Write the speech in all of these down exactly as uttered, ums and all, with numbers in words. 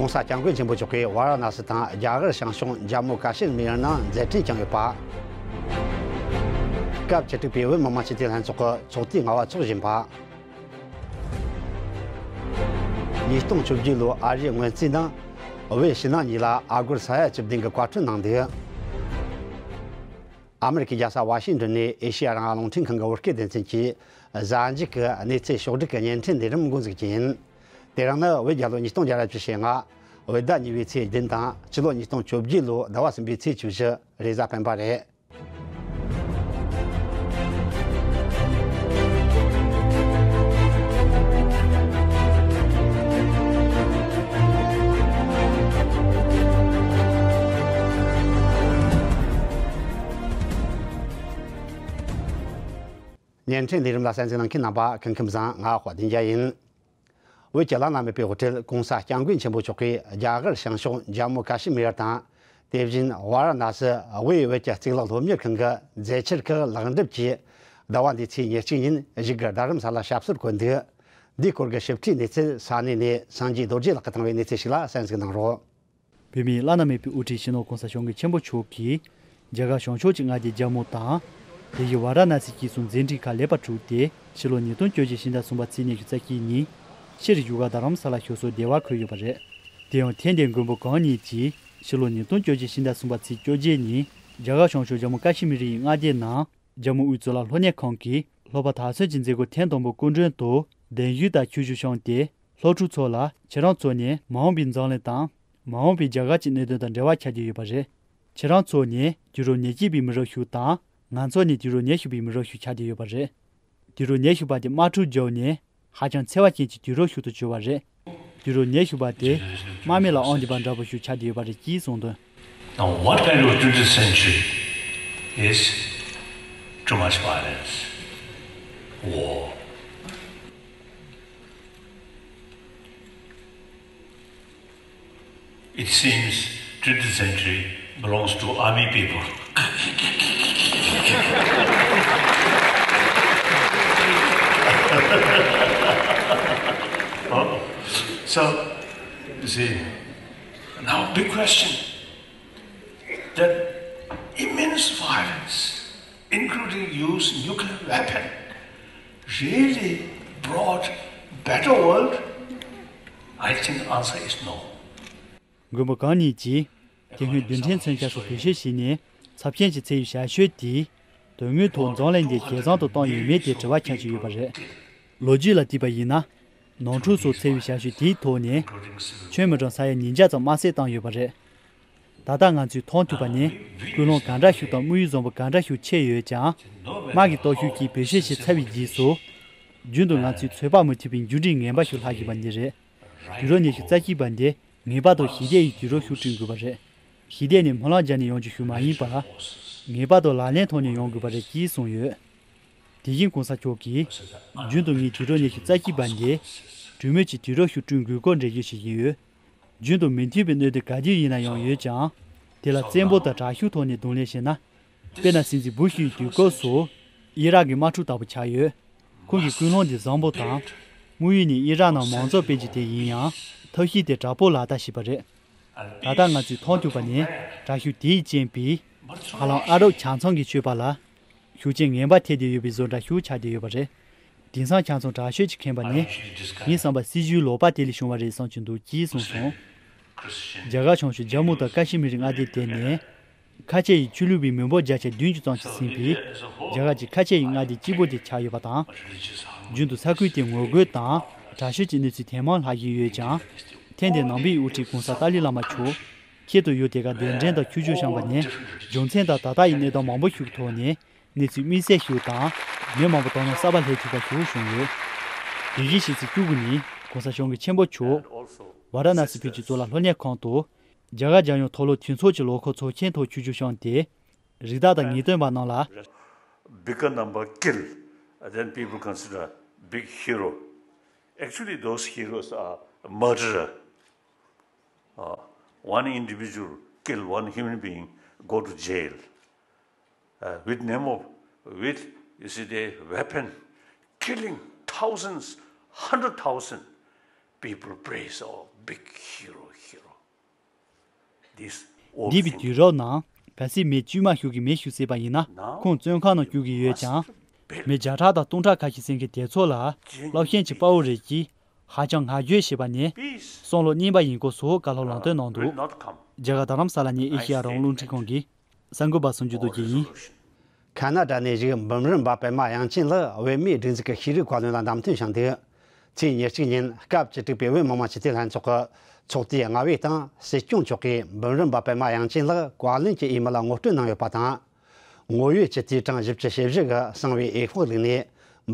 ༸གོང་ས་༸སྐྱབས་མགོན་ཆེན་པོ་མཆོག་གིས་ཝཱ་ར་ཎ་སི་དང་རྒྱ་གར་བྱང་ཕྱོགས་ཇམ་མུ་ཀ་ཤི་མིར་ནང་མཛད་འཕྲིན་བསྐྱངས་ཡོད་པ། སྐབས་བཅུ་དྲུག་པའི་བོད་མི་མང་སྤྱི་འཐུས་ལྷན་ཚོགས་ཀྱི་ཚོགས་དུས་ལྔ་པ་འཚོགས་བཞིན་པ། ཉིས་སྟོང་བཅོ་བརྒྱད་ལོའི་ཨ་རིའི་སྔོན་རྩིས་ནང་བོད་ཕྱི་ནང་གཉིས་ལ་ཨ་སྒོར་ས་ཡ་བཅུ་བདུན་གྱི་བཀའ་འཁྲོལ་གནང་འདུག་ཨ་མེ་རི་ཁའི་རྒྱལ་ས་ཝ་ཤིང་ཏོན་ནས་ཨེ་ཤེ་ཡ་རང་དབང་རླུང་འཕྲིན་ཁང་གི་བོད་སྐད་སྡེ་ཚན་གྱིས་གཟའ་མཇུག་གི་གནས་ཚུལ་ཕྱོགས་བསྒྲིགས་ཀྱི་བརྙན་འཕྲིན་ལས་རིམ་འགོ་འཛུགས་ཀྱི་ཡིན། དེ་རིང་ནི་བོད་རྒྱལ་ལོ་ཉིས་སྟོང་བརྒྱ་ར་བཅུ་ཞེ་ལྔ། བོད་ཟླ་གཉིས་པའི་ཚེས་བདུན་དང་ཕྱི་ལོ་ཉིས་སྟོང་བཅོ་བརྒྱད་ལོའི་ཟླ་བ་གསུམ་པའི་ཚེས་བཅུ་བཞི། རེས་གཟའ་སྤེན་པ་རེད། བརྙན་འཕྲིན་ལས་རིམ་ལ་གསན་གཟིགས་གནང་མཁན་རྣམ་པ་སྐུ་ཁམས་བཟང་། ང་དཔལ་ལྡན་རྒྱལ་ཡིན། བོད་ཀྱི་བླ་ན་མེད་པའི་དབུ་ཁྲིད་༸གོང་ས་༸སྐྱབས་མགོན་ཆེན་པོ་མཆོག་གིས་རྒྱ་གར་བྱང་ཕྱོགས་ཇམ་མུ་ཀ་ཤི་མིར་དང་། དེ་བཞིན་ཝཱ་ར་ཎ་སི་དབུས་བོད་ཀྱི་གཙུག་ལག་སློབ་གཉེར་ཁང་གི་མཛད་འཆར་ཁག་ལེགས་འགྲུབ་ཀྱིས། ཟླ་བ་འདིའི་ཚེས་ཉེར་གཅིག་ཉིན་བཞུགས་སྒར་རྡ་རམ་ས་ལར་ཞབས་སོར་བཀོད་འདུག་འདིའི་སྐོར་གྱི་ཞིབ་ཕྲའི་གནས་ཚུལ་ས་གནས་ནས་སངས་རྒྱས་རྡོ་རྗེ་ལགས་ཀྱིས་བཏང་བའི་གནས་ཚུལ་ཞིག་ལ་གསན་གཟིགས་གནང་རོགས། བོད་མིའི་བླ་ན་མེད་པའི་དབུ་ཁྲིད་སྤྱི་ནོར་༸གོང་ས་༸སྐྱབས་མགོན་ཆེན་པོ་མཆོག་གིས། རྒྱ་གར་བྱང་ཕྱོགས་ཀྱི་མངའ་སྡེ་ཇམ་མུ་དང་། དེ་བཞིན་ཝཱ་ར་ཎ་སི་བཅས་སུ་མཛད་འཕྲིན་ཁག་ལེགས་པར་གྲུབ་སྟེ། ཕྱི་ལོ་ཉིས་སྟོང་བཅོ་བརྒྱད་ཕྱི་ཟླ་གསུམ་པ་ཚེས་ཉི་ཤུ་རྩ་གཅིག་ཉིན། ཕྱིར་བཞུགས་སྒར་རྡ་རམ་ས་ལར་བཞུགས་གསོལ་བདེ་བར་འཁོད་ཡོད་པ་རེད། དེ་ཡང་ཐེངས་འདིའི་མགོན་པོ་གང་ཉིད་ཀྱིས། ཕྱི་ལོ་ཉིས་སྟོང་བཅོ་བརྒྱད་ཕྱི་ཟླ་གསུམ་པ་ཚེས་བཅོ་བརྒྱད་ཉིན། རྒྱ་གར་བྱང་ཕྱོགས་ཇམ་མུ་ཀ་ཤི་མིར་ཡི་མངའ་སྡེའི་ནང་། ཇམ་མུ་དབུས་གཙུག་ལག་སློབ་གཉེར་ཁང་གིས་སློབ་པ་དར་ཚོན་གྱི་མཛད་སྒོ་ཐེངས་དང་པོ་སྐུ་མགྲོན་དུ་གདན་ཞུས་དང་ཆོས་ཞུ་བྱུང་སྟེ། སློབ་ཕྲུག་ཚོ་ལ་ཁྱེད་རང་ཚོ་ནི་མ་འོངས་པའི་འཛམ་གླིང་དང་། མ་འོངས་པའི་རྒྱ་གར་གྱི་གནད་དོན་དང་འབྲེལ་བ་ཆགས་ཀྱི་ཡོད་པ་རེད། ཁྱེད་རང་ཚོ་ནི་དུས་རབས་ཉེར་གཅིག་པའི་མི་རབས་ཤིག་དང་། ང་ཚོ་ནི་དུས་རབས་ཉི་ཤུ་པའི་མི་རབས་ཤིག་ཆགས་ཀྱི་ཡོད་པ་རེད། དུས་རབས་ཉི་ཤུ་པ་དེ་དམག་འཁྲུག་བརྒྱབ་ནས་ཧ་ཅང་འཚེ་བ་ཅན་གྱི་དུས་རབས་ཤིག་ཏུ་གྱུར་བ་རེད། དུས་རབས་ཉི་ཤུ་པ་དེ་དམག་མི་ལ་དབང་བསྡུས་པ་འདྲ་པོ་ཞིག་ཆགས་ཀྱི་ཡོད་པ་རེད་ཅེས་གསུངས་དོན། Now, what kind of twentieth century is too much violence, war? It seems twentieth century belongs to army people. So, you see, now big question, that immense violence, including use nuclear weapon, really brought better world? I think answer is no. མགོན་པོ་གང་ཉིད་ཀྱིས། དེ་སྔོན་རྡུལ་ཕྲན་མཚོན་ཆ་སོགས་བེད་སྤྱོད་བྱས་ནས་ཚབས་ཆེན་གྱི་འཚེ་བའི་བྱ་སྤྱོད་དེས། དོན་དངོས་ཐོག་འཛམ་གླིང་འདི་ཇེ་བཟང་དུ་བཏང་ཡོད་མེད་དེ་དྲི་བ་ཁྱབ་ཀྱི་ཡོད་པ་རེད། ལོ་རྒྱུས་ལ་བལྟས་པ་ཡིན་ན། ནོར་འཁྲུལ་སོགས་འཚེ་བའི་བྱ་སྤྱོད་དེའི་ཐོག་ནས། ཁྱོན་མི་གྲངས་ས་ཡ་ཉིས་བརྒྱ་ཙམ་དམར་བསད་བཏང་ཡོད་པ་རེད། ད་ལྟ་ང་ཚོས་མཐོང་ཐུབ་པ་ནི། ཀུན་སློང་ག་འདྲ་ཞིག་དང་དམིགས་ཡུལ་བཟང་པོ་ག་འདྲ་ཞིག་ཆགས་ཡོད་ཀྱང་། དམག་གི་སྟོབས་ཤུགས་ཀྱིས་བེད་སྤྱོད་བྱས་ཚར་བའི་རྗེས་སུ། རྒྱུན་དུ་ང་ཚོས་ཚོད་དཔག་མི་ཐུབ་པའི་འགྱུར་འགྲོས་ངན་པ་ཞིག་ལྷག་བཞིན་པ་འདི་རེད། དུས་རབས་ཉི་ཤུ་རྩ་གཅིག་པ་འདི་ངེས་པར་དུ་ཞི་བདེ་ཡི་དུས་རབས་ཤིག་བསྐྲུན་དགོས་པ་རེད། ཞི་བདེ་ནི་སྨོན་ལམ་རྒྱག་ནས་ཡོང་རྒྱུ་ཞིག་མ་ཡིན་པར། ངེས་པར་དུ་ལག་ལེན་ཐོག་ནས་ཡོང་དགོས་པ་རེད་ཅེས་གསུངས་ཡོད། དེ་བཞིན་གོང་ས་མཆོག་གིས། རྒྱུན་དུ་ངས་དུས་རབས་ཉི་ཤུ་རྩ་གཅིག་པ་འདི། གྲོས་མོལ་གྱི་དུས་རབས་ཤིག་བསྐྲུན་དགོས་སྐོར་འགྲེལ་བརྗོད་བྱེད་ཀྱིན་ཡོད། རྒྱུན་དུ་མི་མཐུན་པའི་གནད་དོན་ག་དུས་ཡིན་ན་ཡང་ཡོད་ཀྱང་། དེ་ལ་བཙན་པོ་དང་དྲག་ཤུགས་ཐོག་ནས་གདོང་ལེན་བྱས་ན། དཔེར་ན་སྲིད་འཛིན་བུ་ཤི་ཡི་དུས་སྐབས་སུ། ཨི་རག་གི་དམག་འཁྲུག་ལྟ་བུ་ཆགས་ཡོད། ཁོང་གི་ཀུན་སློང་འདི་བཟང་པོ་དང་། དམིགས་ཡུལ་ནི་ཨི་རག་ནང་མང་གཙོ་སྤེལ་རྒྱུ་དེ་ཡིན་ཡང་། ཐབས་ཤེས་དེ་དྲག་པོ་ལག་བསྟར་བྱས་པ་རེད། ད་ལྟ་ང་ཚོས་མཐོང་ཐུབ་པ་ནི། དྲག་ཤུགས་དེས་རྐྱེན་པས། ཧ་ལམ་ཨ་རབ་ཆ་ཚང་གིས་ཆོད་པ་ལ། ཤུགས་རྐྱེན་ངན་པ་ཐེབས་བསྡད་ཡོད་པའི་བཟོ་འདྲ་ཞིག་ཆགས་བསྡད་ཡོད་པ་རེད། དེང་སང་ཆ་ཚང་དྲག་ཤོས་ཀྱིས་མཁྱེན་པ་ནི། ངའི་བསམ་པར་སྲིད་ཇུས་ལོག་པ་དེ་ལས་བྱུང་བ་རེད་བསམ་གྱི་འདུག་ཅེས་གསུངས་སོང་། རྒྱ་གར་བྱང་ཕྱོགས་ཇམ་མུ་དང་ཀ་ཤི་མིར་མངའ་སྡེ་དེ་ནི། ཁ་ཆེ་ཡི་ཆོས་ལུགས་པའི་མི་འབོར་བརྒྱ་ཆ་བདུན་ཅུ་ཙམ་ཞིག་ཟིན་པའི། རྒྱ་གར་གྱི་ཁ་ཆེ་ཡི་མངའ་སྡེ་གཅིག་པུ་དེ་ཆགས་ཡོད་པ་དང་། རྒྱུན་དུ་ས་ཁུལ་དེར་ངོ་རྒོལ་དང་། དྲག་ཤུགས་ཀྱི་གནས་ཚུལ་ཐེངས་མང་ལྷག་བཞིན་ཡོད་ཀྱང་། ཐེངས་འདིར་ནང་པའི་དབུ་ཁྲིད་༸གོང་ས་ཏཱ་ལའི་བླ་མ་མཆོག་ཆེད་དུ་ཡུལ་དེ་གར་གདན་འདྲེན་དང་ཆོས་ཞུ་བྱུང་བ་ནི། རྒྱུ་མཚན་དང་ད་ལྟ་ཡི་གནས་སྟངས་མང་པོ་ཞིག་ཐོག་ནས། གནས་ཚུལ་དམིགས་བསལ་ཞིག་དང་། མི་མང་པོ་དོ་སྣང་གསར་པ་སླེབས་ཐུབ་པ་ཞིག་བྱུང་ཡོད། དེ་བཞིན་ཕྱི་ཚེས་བཅུ་དགུ་ཉིན་༸གོང་ས་༸སྐྱབས་མགོན་ཆེན་པོ་མཆོག་ཝཱ་ར་ཎ་སི་བོད་ཀྱི་གཙུག་ལག་སློབ་གཉེར་ཁང་དུ། རྒྱ་གར་རྒྱལ་ཡོངས་མཐོ་སློབ་དུས་ཚོགས་ཀྱི་ལོ་འཁོར་ཚོགས་ཆེན་ཐོག་ཆོས་ཞུ་བྱུང་སྟེ། རིགས་བདག་དང་ངེས་སྟོན་པ་རྣམས་ལ། Bigger number kill, then people consider big hero. Actually, those heroes are murderer. Uh, one individual kill one human being, go to jail. Uh, with name of, with, you see, the weapon, killing thousands, hundred thousand. People praise, "Oh, big hero, hero." འདས་པའི་དུས་རབས་ནང་གལ་སྲིད་མི་དཀྱུས་མ་ཞིག་གིས་མི་ཞིག་བསད་པ་ཡིན་ན་ཁོང་བཙོན་ཁང་ནང་བཅུག་གི་ཡོད་ཀྱང་། མི་བརྒྱ་ཕྲག་དང་སྟོང་ཕྲག་ཁ་ཤས་ཟིན་གྱི་དེ་ཚོ་ལ་སློབ་ཆེན་གྱི་དཔའ་བོ་རེད་ཀྱིས་ཧ་ཅང་བསྔགས་བརྗོད་བྱས་པ་ནི་བསམ་བློ་རྙིང་པ་ཡིན་སྐོར་སོགས་བཀའ་སློབ་ལམ་སྟོན་གནང་འདུག་རྒྱ་གར་རྡ་རམ་ས་ལ་ནས་ཨེ་ཤེ་ཡ་རང་དབང་རླུང་འཕྲིན་ཁང་གི་གསར་འགོད་པ་སུམ་ཅུ་རྡོ་རྗེ་ཡིན། ཁ་ན་ཌ་ནས་བཞུགས་འབུམ་རམས་པ་པད་མ་དབྱངས་ཅན་ལགས་བོད་མིའི་སྒྲིག་འཛུགས་ཀྱི་ཤེས་རིག་བཀའ་བློན་ལ་བདམས་ཐོན་བྱུང་འདུག་ཚེས་ཉེར་གཅིག་ཉིན་སྐབས་བཅུ་དྲུག་པའི་བོད་མི་མང་སྤྱི་འཐུས་ལྷན་ཚོགས་ཀྱི་ཚོགས་དུས་ལྔ་པའི་སྟེང་སྲིད་སྐྱོང་མཆོག་གིས་འབུམ་རམས་པ་པད་མ་དབྱངས་ཅན་ལགས་བཀའ་བློན་གྱི་འོས་མི་ལ་ངོ་སྤྲོད་གནང་ཡོད་པ་དང་། ངོ་ཡོད་སྤྱི་འཐུས་གྲངས་བཞི་བཅུ་ཞེ་བཞི་གིས་གསང་བའི་འོས་ཤོག་བླུགས་ནས།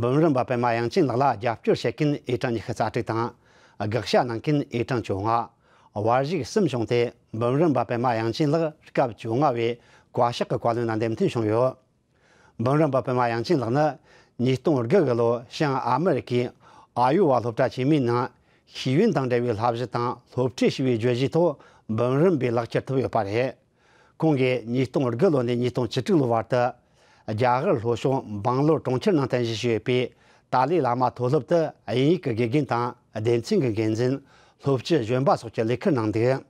འབུམ་རམས་པ་པད་མ་དབྱངས་ཅན་ལགས་ལ་རྒྱབ་སྐྱོར་བྱེད་མཁན་འོས་གྲངས་ཉི་ཤུ་རྩ་དྲུག་དང་། དགག་བྱ་གནང་མཁན་འོས་གྲངས་བཅོ་ལྔ། བར་གཞུག་གསུམ་བྱུང་སྟེ། འབུམ་རམས་པ་པད་མ་དབྱངས་ཅན་ལགས་སྐབས་བཅོ་ལྔ་བའི་བཀའ་ཤག་གི་བཀའ་བློན་ལ་འདེམས་ཐོན་བྱུང་ཡོད། འབུམ་རམས་པ་པད་མ་དབྱངས་ཅན་ལགས་ནི་ཉིས་སྟོང་དགུ་གི་ལོ་བྱང་ཨ་མི་རི་ཀའི་ཨ་ཡོ་ཝ་སློབ་གྲྭ་ཆེན་མོའི་ནང་ཤེས་ཡོན་དང་འབྲེལ་བའི་བསླབ་གཞི་དང་སློབ་ཁྲིད་ཞུ་བའི་བརྗོད་གཞིའི་ཐོག་འབུམ་རམས་པའི་ལག་ཁྱེར་ཐོབ་ཡོད་པ་རེད། ཁོང་གིས་ཉིས་སྟོང་དགུ་ལོ་ནས་ཉིས་སྟོང་བཅུ་དྲུག་ལོ་བར་དུ། རྒྱ་གར་ལྷོ་ཕྱོགས་སྦང་ལོར་གྲོང་ཁྱེར་ནང་རྟེན་གཞི་བྱས་ཡོད་པའི་ཏཱ་ལའི་བླ་མ་མཐོ་སློབ་ཏུ་དབྱིན་ཡིག་གི་དགེ་རྒན་དང་སྡེ་ཚན་གྱི་འགན་འཛིན། སློབ་སྤྱི་གཞོན་པ་སོགས་ཀྱི་ལས་ཁུར་གནང་འདུག་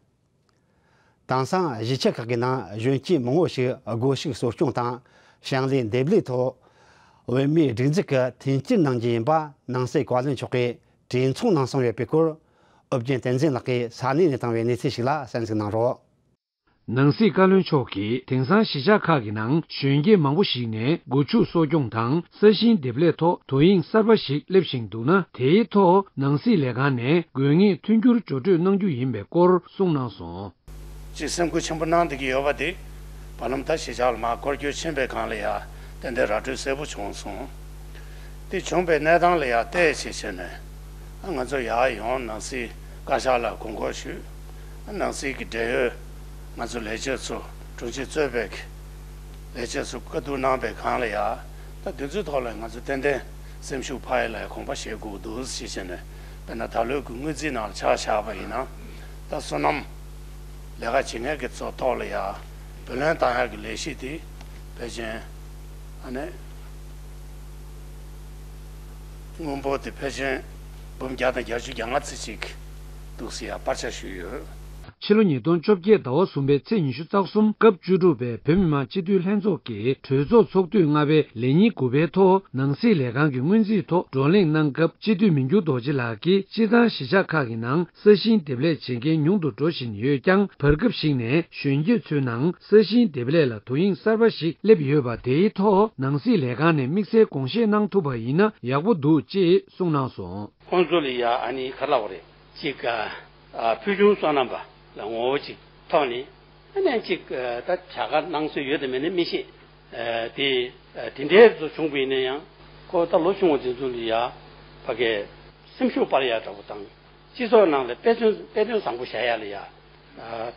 དེང་སང་གཞིས་ཆགས་ཁག་གི་ནང་གཞོན་སྐྱེས་མང་བོ་ཞིག་སྒོ་ཕྱུགས་གསོ་སྐྱོང་དང་ཞིང་ལས་འདེབས་ལས་ཐོག་བོད་མིའི་སྒྲིག་འཛུགས་ཀྱི་མཐུན་རྐྱེན་གནང་རྒྱུ་ཡིན་པ་ནང་སྲིད་བཀའ་བློན་མཆོག་གིས་གྲོས་ཚོགས་ནང་གསུངས་ཡོད་པའི་སྐོར། ཨོ་རྒྱན་བསྟན་འཛིན་ལགས་ཀྱིས་ས་གནས་ནས་བཏང་བའི་གནས་ཚུལ་ཞིག་ལ་གསན་གཟིགས་གནང་རོགས། ནང་སྲིད་བཀའ་བློན་མཆོག་གིས་དེང་སང་གཞིས་ཆགས་ཁག་གི་ནང་གཞོན་སྐྱེས་མང་པོ་ཞིག་ནས་སྒོ་ཕྱུགས་གསོ་སྐྱོང་དང་ས་ཞིང་འདེབས་ལས་ཐོག་དོ་དབྱིངས་གསར་པ་ཞིག་སླེབས་བཞིན་འདུག་ན། དེའི་ཐོག་ནང་སྲིད་ལས་ཁང་ནས་དགོས་ངེས་མཐུན་འགྱུར་ངོ་སྤྲོད་གནང་རྒྱུ་ཡིན་པའི་སྐོར་གསུངས་གནང་སོང་། ཅིག་སེམས་ཁུར་ཆེན་པོ་གནང་བསྡད་ཀྱི་ཡོད་པ་དེ། བར་ལམ་ད་གཞིས་ཆགས་ལ་མར་སྐོར་སྐྱོད་ཕྱིན་པའི་སྒང་ལ་ཡ་ཏན་ཏན་ར་སྤྲོད་གསལ་པོ་བྱུང་སོང་། དེ་བྱུང་པའི་གནས་སྟངས་ལ་ཡ་བལྟས་བྱས་བྱས་ནས། ང་ཚོ་ཡར་ཡོང་ནང་སྲིད་བཀའ་ཤག་ལ་དགོངས་སྐོར་ཞུས། ནང་སྲིད་ཀྱི་འབྲེལ་ཡོད་ང་ཚོ་ལས་བྱེད་ཚོ་དྲུང་ཆེ་གཙོས་པའི་ལས་བྱེད་ཚོ་བཀའ་བསྡུར་གནང་པའི་སྒང་ལ་ཡ། ད་དེ་ཚོའི་ཐོག་ལ་ང་ཚོ་ཏན་ཏན་སེམས་ཤུགས་འཕར་ཡ་ལ་ཡ་དགོངས་པ་བཞེས་དགོས་འདུག་ཞེས་བྱས་ནས། དཔེར་ན་ད་ལོའི་གི་སྔོན་རྩིས་ནང་ལ་ཆ་བཞག་པ་ཡིན་ན། ད་སོ་ནམ་ལས་ཀ་བྱེད་མཁན་གྱི་ཚོ་ཐོག་ལ་ཡ་བུ་ལོན་བཏང་ཡ་གི་ལས་གཞི་དེ་ཕལ་ཆེར་ཨ་ནི་སྔོན་པོ་དེ་ཕལ་ཆེར་འབུམ་བརྒྱ་དང་བརྒྱད་ཅུ་གྱ་ལྔ་ཙམ་ཅིག་འདུག་ཟེར་ཡ་སྤར་ཆ་ཞུས་ཡོད། ཕྱི་ལོ་ཉིས་སྟོང་བཅོ་བརྒྱད་ཟླ་བ་གསུམ་པའི་ཚེས་ཉི་ཤུ་རྩ་གསུམ་སྐབས་བཅུ་དྲུག་པའི་བོད་མི་མང་སྤྱི་འཐུས་ལྷན་ཚོགས་ཀྱི་གྲོས་ཚོགས་ཚོགས་དུས་ལྔ་པའི་ལས་ཉིན་དགུ་པའི་ཐོག་ནང་སྲིད་ལས་ཁང་གི་སྔོན་རྩིས་ཐོག་བགྲོ་གླེང་གནང་སྐབས། སྤྱི་འཐུས་མི་འགྱུར་རྡོ་རྗེ་ལགས་ཀྱིས་སྤྱིར་བཏང་གཞིས་ཆགས་ཁག་གི་ནང་ས་ཞིང་འདེབས་ལས་བྱེད་མཁན་ཉུང་དུ་འགྲོ་བཞིན་ཡོད་ཀྱང་། བར་སྐབས་ཤིག་ནས་གཞོན་སྐྱེས་ཚོའི་ནང་ས་ཞིང་འདེབས་ལས་ལ་དོ་དབྱིངས་གསར་པ་ཞིག་སླེབས་ཡོད་པ་དེའི་ཐོག་ནང་སྲིད་ལས་ཁང་ནས་དམིགས་བསལ་དགོངས་བཞེས་གནང་ཐུབ་པ་ཡིན་ན་ཡག་པོ་འདུག་ཅེས་གསུངས་གནང་སོང་། ཁོང་ཚོ་ལ་ཡ་ཨ་ནི་ག་རེ་ལབ་དགོས་རེད། ཅིག་ཨ་ཕུལ་བྱུང་སོ་ནམ་པ་ལ་ངོ་བོ་ཅིག་ཐོག་ནས་ཨ་ནི་ཅིག་ད་བྱ་དགའ་གནང་སྲོལ་ཡོད་དམ་མེད་ན་མི་ཤེས། དེ་དེ་འདྲའི་ཚོ་བྱུང་བ་ཡིན་ན་ཡང་ཁོ་ད་ལོ་ཆུང་བ་དེ་ཚོ་ལ་ཡ་ཕ་གའི་སེམས་ཤུགས་སྤར་ཡ་འདྲ་པོ་དང་སྤྱི་ཚོགས་ནང་ལ་དཔེ་མཚོན་དཔེ་སྟོན་བཟང་པོ་བྱ་ཡ་ལ་ཡ་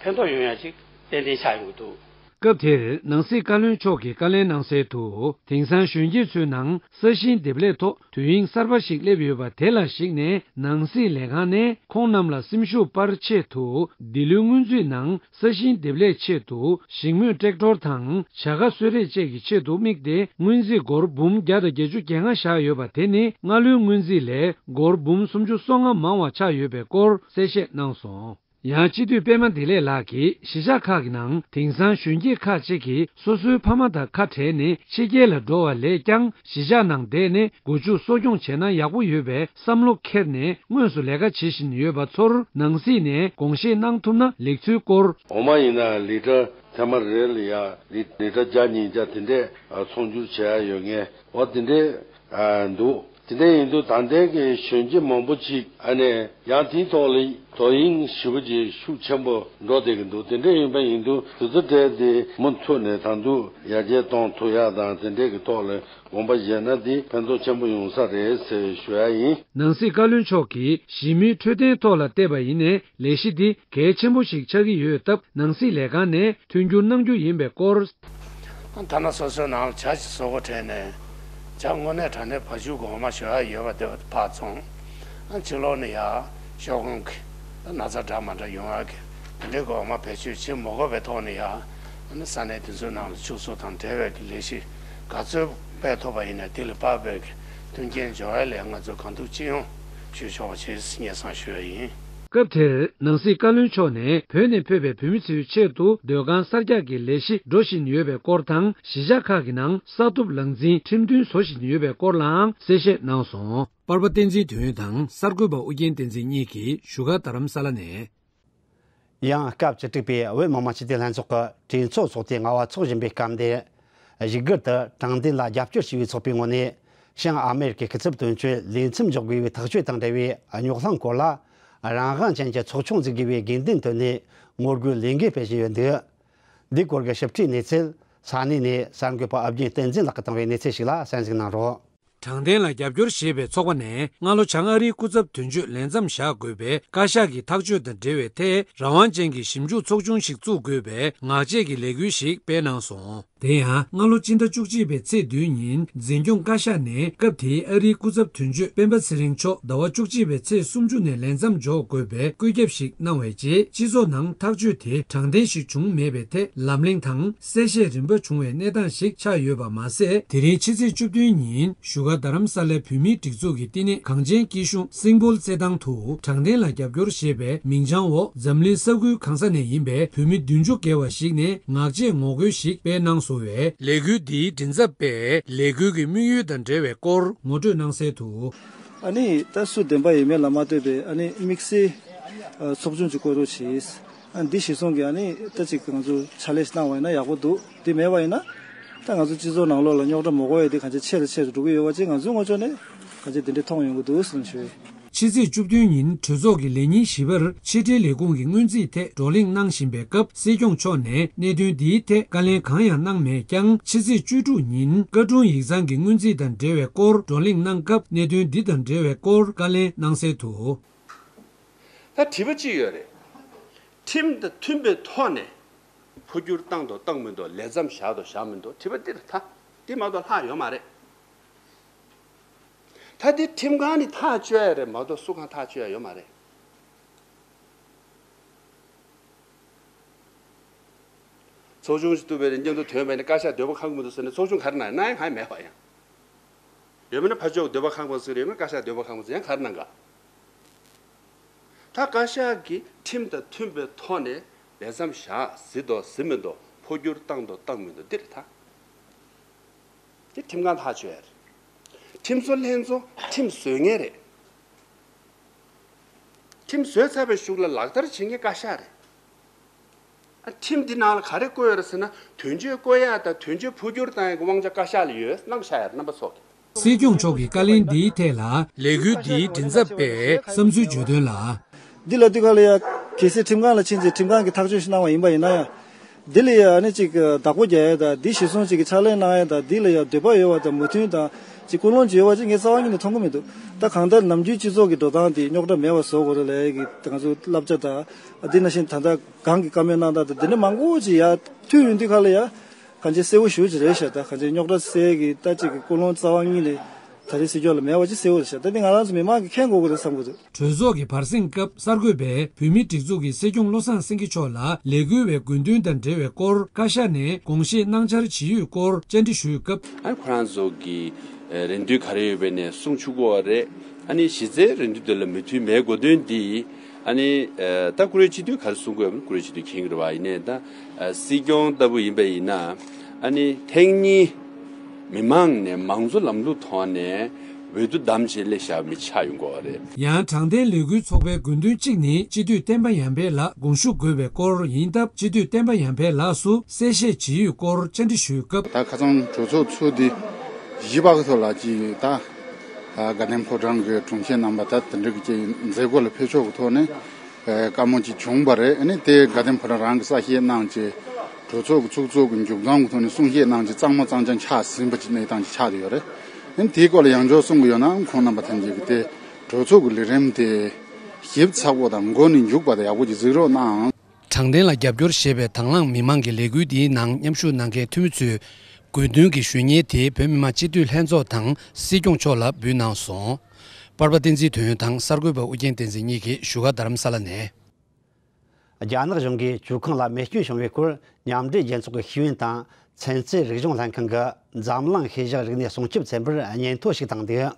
ཕན་ཐོགས་ཡོང་ཡ་ཅིག་ཏན་ཏན་ཆགས་ཡོང་གི་འདུག། སྐབས་དེར་ནང་སྲིད་བཀའ་བློན་མཆོག་གིས་བཀའ་ལན་གནང་གསལ་དུ། དེང་སང་གཞོན་སྐྱེས་ཚོའི་ནང་ས་ཞིང་འདེབས་ལས་ཐོག་དོ་དབྱིངས་གསར་པ་ཞིག་སླེབས་ཡོད་པ་དེ་ལ་གཞིགས་ནས། ནང་སྲིད་ལས་ཁང་ནས་ཁོང་རྣམས་ལ་སེམས་ཤུགས་སྤར་ཆེད་དུ། འདི་ལོའི་སྔོན་རྩིས་ནང་ས་ཞིང་འདེབས་ལས་ཆེད་དུ་ཞིང་སྨོད་ཀྲེག་ཐོར་དང་བྱ་དགའ་གསོལ་རས་བཅས་ཀྱི་ཆེད་དུ་དམིགས་ཏེ། སྔོན་རྩིས་སྒོར་འབུམ་བརྒྱ་དང་བརྒྱད་ཅུ་གྱ་ལྔ་བཞག་ཡོད་པ་དེ་ནི་སྔ་ལོའི་སྔོན་རྩིས་ལས་སྒོར་འབུམ་སུམ་ཅུ་སོ་ལྔ་མང་བ་ཆགས་ཡོད་པའི་སྐོར་གསལ་བཤད་གནང་སོང་། ཡང་སྤྱི་འཐུས་པད་མ་བདེ་ལེགས་ལགས་ཀྱིས་གཞིས་ཆགས་ཁག་གི་ནང་དེང་སང་གཞོན་སྐྱེས་ཁག་ཅིག་གིས་སོ་སོའི་ཕ་མ་དང་ཁ་བྲལ་ནས་ཕྱི་རྒྱལ་ལ་འགྲོ་བ་ལས་ཀྱང་། གཞིས་ཆགས་ནང་བསྡད་ནས་སྒོ་ཕྱུགས་གསོ་སྐྱོང་བྱས་ན་ཡག་པོ་ཡོད་པའི་བསམ་བློ་འཁྱེར་ནས་དངོས་སུ་ལས་ཀ་བྱེད་བཞིན་ཡོད་པ་ཚོར་ནང་སྲིད་ནས་དགོངས་བཞེས་གནང་ཐུབ་ན་ལེགས་ཚུལ་སྐོར། འོ་མ་ཡིན་ན་ལི་ཊར་ཐེངས་མ་རེ་ལ་ཡ་ལི་ལི་ཊར་བརྒྱ་ཉིས་བརྒྱ་དེ་འདྲས་ཚོང་སྒྱུར་བྱེད་ཡ་ཡོད་ངེས། འོ་དེ་འདྲས་འདུག། དེ་འདྲ་ཡིན་དུས་ད་ལྟའི་གི་གཞོན་སྐྱེས་མང་པོ་ཅིག་ཨ་ནི་ཡང་དེའི་ཐོག་ལ་དོ་དབྱིངས་ཞེ་པོ་ཅིག་ཤུགས་ཆེན་པོ་འགྲོ་བསྡད་ཀྱི་འདུག། དེ་འདྲ་ཡིན་པ་ཡིན་དུས་དུས་ཚོད་སྤྲད་དེ་མུ་མཐུད་ནས་ད་དུང་ཡར་རྒྱས་གཏོང་ཐུབ་ཡག་དང་དེ་འདྲའི་གི་ཐོག་ལ་དགོངས་པ་བཞེས་ན་དེ་ཕན་ཐོགས་ཆེན་པོ་ཡོང་ས་རེད་ཟེར་ཞུ་ཡ་ཡིན། ནང་སྲིད་བཀའ་བློན་མཆོག་གིས་གཞིས་མིའི་འཕྲོད་བསྟེན་ཐོག་ལ་བལྟས་པ་ཡིན་ནའི་ལས་གཞི་འདི་གལ་ཆེན་པོ་ཞིག་ཆགས་ཀྱི་ཡོད་སྟབས། ནང་སྲིད་ལས་ཁང་ནས་མཐུན་འགྱུར་གནང་རྒྱུ་ཡིན་པའི་སྐོར། ཐ་ན་སོ་སོའི་ནང་ལ་ཇ་ཅིག་བཟོ་དགོས་དྲན་ནས་ཇ་དངོས་གནས་དྲང་གནས་བ་ཕྱུགས་ཀྱི་འོ་མ་བཞོ་ཡག་ཡོད་པ་དེ་ཕར་བཙོང་། ཕྱི་ལོགས་ནས་ཡ་ཤོག་ཁོང་གི་ན་ཚ་འདྲ་མ་འདྲ་ཡོང་ཡག་གི་དེ་འདྲའི་གི་འོ་མ་བེད་སྤྱོད་བྱེད་མི་དགོས་པའི་ཐོག་ནས་ཡ་ས་གནས་དེ་ཚོའི་ནང་ལ་ཕྱུགས་གསོ་དང་འབྲེལ་བའི་གི་ལས་གཞི་ག་ཚོད་སྤེལ་ཐུབ་པ་ཡིན་ན་དེ་ལ་དཔག་པའི་གི་མཐུན་རྐྱེན་སྦྱོར་ཡ་ལས་ང་ཚོ་གང་ཐུབ་ཅི་ཡོང་ ཞུ་ཆོག་ཅེས་སྙན་སེང་ཞུ་ཡ་ཡིན། སྐབས་དེར་ནང་སྲིད་བཀའ་བློན་མཆོག་ནས་བོད་ནས་ཕེབས་པའི་བོད་མི་ཚོའི་ཆེད་དུ་སྡོད་ཁང་གསར་རྒྱག་གི་ལས་གཞི་འགྲོ་བཞིན་ཡོད་པའི་སྐོར་དང་། གཞིས་ཆགས་ཁག་གི་ནང་ས་ཐོབ་ལག་འཛིན་ཁྲིམས་མཐུན་བཟོ་བཞིན་ཡོད་པའི་སྐོར་ལའང་གསལ་བཤད་གནང་སོང་། པར་པ་བསྟན་འཛིན་དོན་དང་གསར་འགོད་པ་ཨུ་རྒྱན་བསྟན་འཛིན་གཉིས་ཀྱིས་བཞུགས་སྒར་རྡ་རམ་ས་ལ་ནས། ཡང་སྐབས་བཅུ་དྲུག་པའི་བོད་མི་མང་སྤྱི་འཐུས་ལྷན་ཚོགས་ཀྱི་གྲོས་ཚོགས་ཚོགས་དུས་ལྔ་པ་འཚོགས་བཞིན་པའི་སྐབས་འདིར། བཞུགས་སྒར་དུ་དྲང་བདེན་ལ་རྒྱབ་སྐྱོར་ཞུ་བའི་ཚོགས་པའི་ངོས་ནས་བྱང་ཨ་མེ་རི་ཁའི་སྐུ་ཚབ་དོན་གཅོད་ལས་མཚམས་འཇོག་དགོས་པའི་ཐག་གཅོད་དང་འབྲེལ་བའི་རྙོག་གླེང་སྐོར་ལ། རང་དབང་ཅན་གྱི་ཚོགས་ཆུང་འཛུགས་དགོས་པའི་དགོས་འདུན་བཏོན་ནས་ངོ་རྒོལ་ལས་འགུལ་སྤེལ་བཞིན་ཡོད་འདུག། འདིའི་སྐོར་གྱི་ཞིབ་ཕྲའི་གནས་ཚུལ་ས་གནས་ནས་གསར་འགོད་པ་ཨབ་རྒྱན་བསྟན་འཛིན་ལགས་ཀྱིས་བཏང་བའི་གནས་ཚུལ་ཞིག་ལ་གསན་གཟིགས་གནང་རོགས། དྲང་བདེན་ལ་རྒྱབ་སྐྱོར་ཞེས་པའི་ཚོགས་པ་ནས་སྔ་ལོ་བྱང་ཨ་རིའི་སྐུ་ཚབ་དོན་གཅོད་ལས་མཚམས་བཞག་དགོས་པའི་བཀའ་ཤག་གི་ཐག་གཅོད་དང་འབྲེལ་བའི་ཐད་རང་དབང་ཅན་གྱི་ཞིབ་འཇུག་ཚོགས་ཆུང་ཞིག་བཙུགས་དགོས་པའི་ངག་བཅད་ཀྱི་ལས་འགུལ་ཞིག་སྤེལ་གནང་སོང་། དེ་ཡང་སྔ་ལོ་སྤྱི་ཟླ་བཅུ་གཅིག་པའི་ཚེས་བདུན་ཉིན་འཛིན་སྐྱོང་བཀའ་ཤག་ནས་སྐབས་དེའི་ཨ་རིའི་སྐུ་ཚབ་དོན་གཅོད་སྤེན་པ་ཚེ་རིང་མཆོག་ཟླ་བ་བཅུ་གཅིག་པའི་ཚེས་སུམ་ཅུ་ནས་ལས་མཚམས་འཇོག་དགོས་པའི་བཀོད་ཁྱབ་ཞིག་གནང་བའི་རྗེས། སྤྱི་ཚོགས་ནང་ཐག་གཅོད་དེ་དྲང་བདེན་ཞིག་བྱུང་མེད་པའི་ཐད་ལམ་གླེང་དང་གསལ་བཤད་རིམ་པ་བྱུང་བའི་གནས་སྟངས་ཤིག་ཆགས་ཡོད་པ་མ་ཟད། དེ་རིང་ཕྱི་ཚེས་བཅུ་བདུན་ཉིན་བཞུགས་སྒར་རྡ་རམ་ས་ལའི་བོད་མིའི་སྒྲིག་འཛུགས་ཀྱི་བསྟི་གནས་གངས་ཅན་སྐྱིད་གཤོངས་སིམ་པོལ་རྩེད་ཐང་དུ་དྲང་བདེན་ལ་རྒྱབ་སྐྱོར་ཞེས་པའི་མིང་བྱང་འོག་འཛམ་གླིང་ས་ཁུལ་གང་ས་ནས་ཡིན་པའི་བོད་མི་བདུན་ཅུ་བརྒལ་བ་ཞིག་ནས་ངག་བཅད་ངོ་རྒོལ་ཞིག་སྤེལ་གནང་སོང་བས། ལས་འགུལ་འདིའི་མགྲིན་ཚབ་པས་ལས་འགུལ་གྱི་དམིགས་ཡུལ་དང་འབྲེལ་བའི་སྐོར་ངོ་སྤྲོད་གནང་གསལ་དུ། ཨ་ནི་ད་སུ་བདེན་པ་ཡོད་མེད་ལ་མ་ལྟོས་པའི་ཨ་ནི་དམིགས་བསལ་ཚོགས་ཆུང་ཅིག་བསྐོ་རོགས་བྱས། ཨ་འདི་གཞིར་བཟུང་གིས་ཨ་ནི་ད་ཅིག་ང་ཚོ་ཕྱག་ལས་གནང་བ་ཡིན་ན་ཡག་པོ་འདུག། འདི་མེད་པ་ཡིན་ན་ད་ང་ཚོ་སྤྱི་ཚོགས་ནང་ལོགས་ལ་རྙོག་དྲ་མི་དགོས་ཡ་འདི་གང་ཆེ་ཆེ་རུ་ཆེ་རུ་འགྲོ་གི་ཡོད་པ་ཅིག་ང་ཚོའི་ངོས་ཕྱོགས་ནས་གང་ཆེ་འདི་འདྲའི་མཐོང་ཡོང་གི་འདུག་ཟེར་ཞུ། ཕྱི་ཚེས་བཅུ་བདུན་ཉིན་གྲོས་ཚོགས་ཀྱི་ལས་ཉིན་བཞི་པར་ཕྱི་འབྲེལ་ལས་ཁུངས་ཀྱི་སྔོན་རྩིས་ཐད་བགྲོ་གླེང་གནང་བཞིན་པའི་སྐབས། སྲིད་སྐྱོང་མཆོག་ནས་གནད་དོན་འདིའི་ཐད་བཀའ་ལན་གང་ཡང་གནང་མེད་ཀྱང་། ཕྱི་ཚེས་བཅུ་དྲུག་ཉིན་བཀའ་དྲུང་ཡིག་ཚང་གི་སྔོན་རྩིས་དང་འབྲེལ་བའི་སྐོར་བགྲོ་གླེང་གནང་སྐབས། གནད་དོན་འདི་དང་འབྲེལ་བའི་སྐོར་བཀའ་ལན་གནང་གསལ་དུ། ད་དྲི་བ་གཅིག་ཡོད་རེད། ཁྲིམས་དང་མཐུན་པའི་ཐོག་ནས་འཕོ་འགྱུར་བཏང་དང་བཏང་མི་འདུག། ལས་མཚམས་བཞག་དང་བཞག་མི་འདུག། དྲི་བ་འདི་རེད་ད། འདི་མ་གཏོགས་ལྷག་ཡོད་མ་རེད། ད་འདི་ཁྲིམས་ཁང་ནས་ཐག་གཅོད་ཡ་རེད་མ་གཏོགས་སུ་གང་ཐག་གཅོད་ཡ་ཡོད་མ་རེད། ཚོགས་ཆུང་ཞིག་བཙུགས་པའི་མཉམ་དུ་ཐོན་པ་ནི་བཀའ་ཤག་འདོད་པ་ཁེངས་མི་འདུག་ཟེར་ནས་ཚོགས་ཆུང་ག་རེ་གནང་ཡ། གནང་ཡ་གང་ཡང་མེད་པ་ཡང་། ཡོད་མིན་ན་ཕར་ཕྱོགས་འདོད་པ་ཁེངས་པ་ཟེར་ཡོད་མིན་ན་བཀའ་ཤག་འདོད་པ་ཁེངས་པ་ཟེར་ཡང་ག་རེ་གནང་ག། ད་བཀའ་ཤག་གིས་ཁྲིམས་དང་མཐུན་པའི་ཐོག་ནས་ལས་མཚམས་བཞག་ཟིན་དང་ཟིན་མི་འདུག། འཕོ་འགྱུར་བཏང་དང་བཏང་མི་འདུག། འདི་རེད་ད། འདི་ཁྲིམས་ཁང་ཐག་གཅོད་ཡ་རེད། ཁྲིམས་བཟོ་ལྷན་ཚོགས་ཁྲིམས་བཟོ་མཁན་རེད། ཁྲིམས་བཟོས་ཚར་བའི་གཞུག་ལ་ལག་བསྟར་བྱེད་མཁན་བཀའ་ཤག་རེད། ཨ་ཁྲིམས་འདི་ནང་ལ་ག་རེ་བཀོད་ཡོད་རེད་ཟེར་ན། དོན་གཅོད་བསྐོ་ཡག་དང་དོན་གཅོད་འཕོ་འགྱུར་བཏང་ཡག་གི་དབང་ཆ་བཀའ་ཤག་ལ་ཡོད། གནང་བཞག་ཡ་རེད་རྣམ་པ་ཚོ་གིས། སྲིད་སྐྱོང་མཆོག་གི་བཀའ་ལན་འདིའི་ཐད་ལ། ལས་འགུལ་འདིའི་མགྲིན་ཚབ་པས་བསམ་ཚུལ་བརྗོད་དོན་ལ། འདི་ལ་དུས་ཁ་ལ་ཡ་གལ་སྲིད་ཁྲིམས་ཁང་ལ་ཕྱིན་ཚེ་ཁྲིམས་ཁང་གིས་ཐག་གཅོད་ཞིག་གནང་བ་ཡིན་པ་ཡིན་ན་ཡང་། འདི་ལ་ཡ་ཨ་ནི་ཅིག་བདག་པོ་རྒྱག་ཡ་དང་འདི་གཞིར་བཟུང་ཅིག་གི་ཕྱག་ལས་གནང་ཡ་དང་འདི་ལ་ཡ་འདོད་པ་ཡོད་པ་དང་མོས་མཐུན་དང་ཅིག་ཀུན་སློང་ཅིག་ཡོད་པ་ཅིག་ངས་རྩ་བ་ཉིད་ནས་མཐོང་གི་མི་འདུག། ད་གང་ལྟར་ནམ་རྒྱུན་སྤྱི་ཚོགས་ཀྱི་འགྲོ་སྟངས་དེ་རྙོག་དྲ་མེད་པ་བཟོ་དགོས་རེད་ལབ་ཡ་གི་ང་ཚོ་བསླབ་བྱ་དང་། ཨ་འདི་ནང་བཞིན་ད་ལྟ་གང་གི་བཀའ་མོལ་གནང་སྟངས་དང་འདི་འདྲ་མང་པོ་ཅིག་ཡ་ཐུག་ཡོང་དུས་ཁ་ལ་ཡ། གང་ཅི་གསལ་བོ་ཞེ་པོ་ཅིག་རེད་ཤག། ད་གང་ཅི་རྙོག་དྲ་སེལ་གི་ད་ཅིག་གི་ཀུན་སློང་རྩ་བ་ཉིད་ནས་ད་རེས་སྲིད་སྐྱོང་ལ་མེད་པ་ཅིག་གསལ་བོ་རེད་ཤག། ད་འདི་ང་རང་ཚོ་མི་མང་གིས་མཁྱེན་དགོས་ཀྱི་རེད་བསམ་གྱི་འདུག། གྲོས་ཚོགས་ཀྱི་བར་གསེང་སྐབས་གསར་འགོད་པས་བོད་མིའི་སྒྲིག་འཛུགས་ཀྱི་སྲིད་སྐྱོང་བློ་བཟང་སེང་གེ་མཆོག་ལ་ལས་འགུལ་བའི་དགོས་འདུན་དང་འབྲེལ་བའི་སྐོར་བཀའ་ཤག་ནས་དགོངས་བཞེས་གནང་འཆར་ཇི་ཡོད་སྐོར་བཅར་འདྲི་ཞུས་སྐབས། ཨ་ནི་ཁོ་རང་ཚོ་གི་རེ་འདུན་ག་རེ་ཡོད་པ་ནས་གསུང་ཆོག་གི་རེད། ཨ་ནི་གཞི་རྩའི་རེ་འདུན་དེ་ལ་མོས་མཐུན་མེད་དགོས་དོན་འདི། ཨ་ནི་ད་བཀུར་འོས་སྤྱི་འཐུས་ག་རེ་གསུང་དགོས་ཡོད་མེད་བཀུར་འོས་སྤྱི་འཐུས་མཁྱེན་གྱི་རེད་བ། ཡིན་ནའི་ད་སྲིད་སྐྱོང་ལྟ་བུ་ཡིན་པ་ཡིན་ན། ཨ་ནི་ཐེངས་གཉིས་མི་མང་ནས་མང་གཙོ་ལམ་ལུགས་ཐོག་ནས་འོས་བསྡུ་བདམས་བྱས་སླེབས་བཞག་མི་ཆགས་ཡོང་དགོས་པ་རེད། ཡང་དྲང་བདེན་ལས་འགུལ་ཚོགས་པའི་དགོས་འདུན་གཅིག་ནི་སྤྱི་འཐུས་བསྟན་པ་ཡར་འཕེལ་ལགས་དགོངས་ཞུ་དགོས་པའི་སྐོར་ཡིན་སྟབས། སྤྱི་འཐུས་བསྟན་པ་ཡར་འཕེལ་ལགས་སུ་གསལ་བཤད་ཇི་ཡོད་སྐོར་བཅར་འདྲི་ཞུས་སྐབས། ད་ཁ་སང་གྲོས་ཚོགས་ཚུགས་འདི་བཞི་པ་གི་ཐོག་ལ་ཅིག་ད། དགའ་ལྡན་ཕོ་བྲང་གི་དྲུང་ཆེ་རྣམ་པ་ད་དེ་འདྲ་གི་ཅིག་མཛད་སྒོ་ལ་ཕེབས་ཕྱོགས་ཀྱི་ཐོག་ནས་བཀའ་མོལ་ཅིག་བྱུང་བ་རེད། ཨ་ནི་དེ་དགའ་ལྡན་ཕོ་བྲང་རང་གི་གསལ་བཤད་གནང་བྱས། གྲོས་ཚོགས་ཀྱི་ཚོགས་གཙོ་གི་མཇུག་བསྡོམས་ཀྱི་ཐོག་ནས་གསུང་བཤད་གནང་བྱས་གཙང་མ་གཙང་རྐྱང་ཆགས་ཟིན་པ་ཅིག་གནས་སྟངས་ཅིག་ཆགས་བསྡད་ཡོད་རེད། ཨ་ནི་དེའི་སྐོར་ལ་ཡང་བསྐྱར་གསུང་གི་ཡོད་ན་ཁོང་རྣམ་པ་ཐམས་ཅད་ཀྱིས་དེ་གྲོས་ཚོགས་ཀྱི་ལས་རིམ་དེ་ཞིབ་ཚགས་པོ་དང་མགོ་ནས་མཇུག་བར་དུ་ཡག་པོ་ཅིག་གཟིགས་རོགས་གནང་། དྲང་བདེན་ལ་རྒྱབ་སྐྱོར་ཞེས་པའི་དང་བླངས་མི་མང་གི་ལས་འགུལ་འདིའི་ནང་མཉམ་ཞུགས་གནང་མཁན་འཐུས་མི་ཚོས་དགོས་འདུན་གྱི་ཞུ་སྙན་དེ་བོད་མི་མང་སྤྱི་འཐུས་ལྷན་ཚོགས་དང་སྲིད་སྐྱོང་མཆོག་ལ་འབུལ་གནང་སོང་། པར་པ་བསྟན་འཛིན་དོན་དང་གསར་འགོད་པ་ཨུ་རྒྱན་བསྟན་འཛིན་གཉིས་ཀྱིས་བཞུགས་སྒར་རྡ་རམ་ས་ལ་ནས། རྒྱ་ནག་གཞུང་གིས་ཇུས་ཁང་ལ་རྨས་སྐྱོན་བྱུང་བའི་སྐོར་མཉམ་འབྲེལ་རྒྱལ་ཚོགས་ཀྱི་ཤེས་ཡོན་དང་ཚན་རྩལ་རིག་གཞུང་ལྷན་ཁང་གི་འཛམ་གླིང་ཤེས་བྱ་རིག་གནས་སྲུང་སྐྱོབ་ཚན་པར་སྙན་ཐོ་ཞིག་བཏང་འདུག།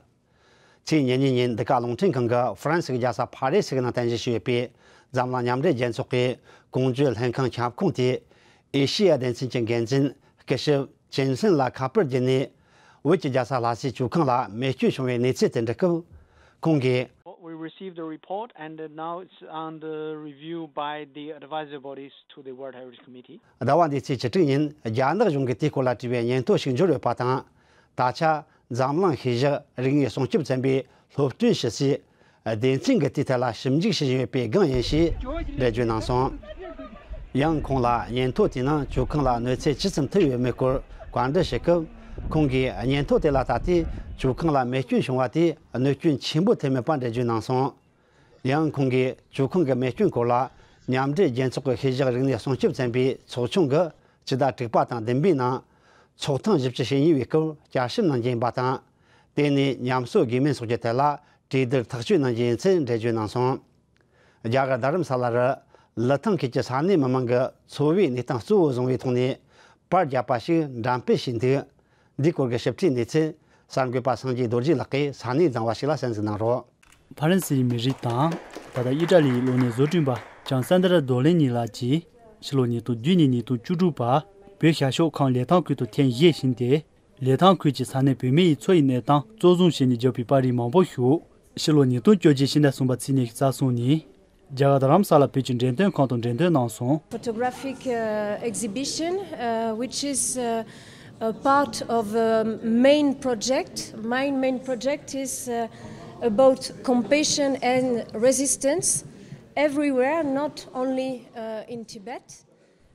ཚེས་ཉེར་གཉིས་ཉིན་འདི་ག་རླུང་འཕྲིན་ཁང་གིས་ཧྥ་རན་སི་གི་རྒྱལ་ས་ཕ་རི་སི་གི་ནང་རྟེན་གཞི་བྱས་ཡོད་པའི་འཛམ་གླིང་མཉམ་འབྲེལ་རྒྱལ་ཚོགས་ཀྱི་གོང་བརྗོད་ལྷན་ཁང་ཁྱབ་ཁོངས་དེའི་ཨེ་ཤེ་ཡ་སྡེ་ཚན་གྱི་འགན་འཛིན་སྐུ་ཞབས་ཅན་སན་ལ་ཁ་པར་བརྒྱུད་ནས། བོད་ཀྱི་རྒྱལ་ས་ལྷ་སའི་ཇོ་ཁང་ལ་མེ་སྐྱོན་བྱུང་བའི་གནས་ཚུལ་དེ་འདྲི་སྐབས། ཁོང་གིས། We received the report and now it's under review by the advisory bodies to the World Heritage Committee. ཟླ་བ་འདིའི་ཚེས་བཅུ་དྲུག་ཉིན་རྒྱ་ནག་གཞུང་གིས་དེའི་སྐོར་ལ་བྲིས་པའི་སྙན་ཐོ་ཞིག་འབྱོར་ཡོད་པ་དང་། ད་ཆ་འཛམ་གླིང་ཤེས་བཞག་རིག་གནས་སྲུང་སྐྱོབ་ཚན་པའི་སློབ་སྟོན་ཞུ་སའི་སྡེ་ཚན་གྱིས་དེའི་ཐད་ལ་ཞིབ་འཇུག་བྱེད་བཞིན་ཡོད་པའི་སྒང་ཡིན་ཞེས་འགྲེལ་བརྗོད་གནང་སོང་། ཡང་ཁོང་ལ་སྙན་ཐོ་དེའི་ནང་ཇོ་ཁང་ལ་གནོད་འཚེ་ཇི་ཙམ་ཐེབས་ཡོད་མེད་སྐོར་བཀའ་འདྲི་ཞུས་སྐབས། ཁོང་གིས་སྙན་ཐོ་དེ་ལ་ལྟ་སྟེ་ཇོ་ཁང་ལ་མེ་སྐྱོན་བྱུང་བ་དེས་གནོད་སྐྱོན་ཆེན་པོ་ཐེབས་མེད་པ་འགྲེལ་བརྗོད་གནང་སོང་། ཡང་ཁོང་གིས་ཇོ་ཁང་གི་མེ་སྐྱོན་སྐོར་ལ་མཉམ་འབྲེལ་རྒྱལ་ཚོགས་ཀྱི་ཤེས་བཞག་རིག་གནས་སྲུང་སྐྱོབ་ཚན་པའི་ཚོགས་ཆུང་གིས་སྤྱི་ཟླ་དྲུག་པ་དང་བདུན་པའི་ནང་ཚོགས་ཐེངས་བཞི་བཅུ་ཞེ་གཉིས་པའི་སྐབས་བསྐྱར་ཞིབ་གནང་རྒྱུ་ཡིན་པ་དང་། དེ་ནས་ཉམས་གསོ་དགོས་མིན་སོགས་ཀྱི་ཐད་ལ་གྲོས་བསྡུར་ཐག་གཅོད་གནང་རྒྱུ་ཡིན་ཚུལ་འགྲེལ་བརྗོད་གནང་སོང་། རྒྱ་གར་རྡ་རམ་ས་ལ་རུ་ལི་ཐང་ཁུལ་གྱི་ས་གནས་མི་མང་གིས་འཚོ་བའི་གནས་སྟངས་གཙོ་བོ་བཟུང་བའི་ཐོག་ནས་པར་བརྒྱབ་པ་ཞིག་འགྲེམས་སྤེལ་བྱས་འདུག་འདིའི་སྐོར་གྱི་ཞིབ་ཕྲའི་གནས་ཚུལ་གསར་འགོད་པ་སངས་རྒྱས་རྡོ་རྗེ་ལགས་ཀྱིས་ས་གནས་གཙང་བ་ཞིག་ལ་གསན་གཟིགས་གནང་རོགས། ཕ་རན་སིའི་མི་རིགས་དང་། ད་ལྟ་ཨི་ཏྲ་ལིའི་གློག་བརྙན་བཟོ་སྐྲུན་པ་ལྕམ་སན་དྲ་རྡོ་ལེ་ནི་ལགས་ཀྱིས་ཕྱི་ལོ་ཉིས་སྟོང་བདུན་ནས་ཉིས་སྟོང་བཅུ་དྲུག་བར་བོད་ཤར་ཕྱོགས་ཁམས་ལི་ཐང་ཁུལ་དུ་ཐེངས་བཞི་ཕྱིན་ཏེ། ལི་ཐང་ཁུལ་གྱི་ས་གནས་བོད་མི་ཡི་འཚོ་བའི་གནས་སྟངས་གཙོ་བཟུང་བྱས་ནས་བརྒྱབ་པའི་པར་རིས་མང་པོ་ཞིག་ཕྱི་ལོ་ཉིས་སྟོང་བཅོ་བརྒྱད་ཕྱི་ཟླ་གསུམ་པ་ཚེས་ཉི་ཤུ་རྩ་གསུམ་ཉིན་རྒྱ་གར་རྡ་རམ་ས་ལ་བོད་ཀྱི་འགྲེམས་སྟོན་ཁང་དུ་འགྲེམས་སྟོན་གནང་སོང་། Photographic uh, exhibition, uh, which is uh, a part of a main project. My main project is uh, about compassion and resistance everywhere, not only uh, in Tibet.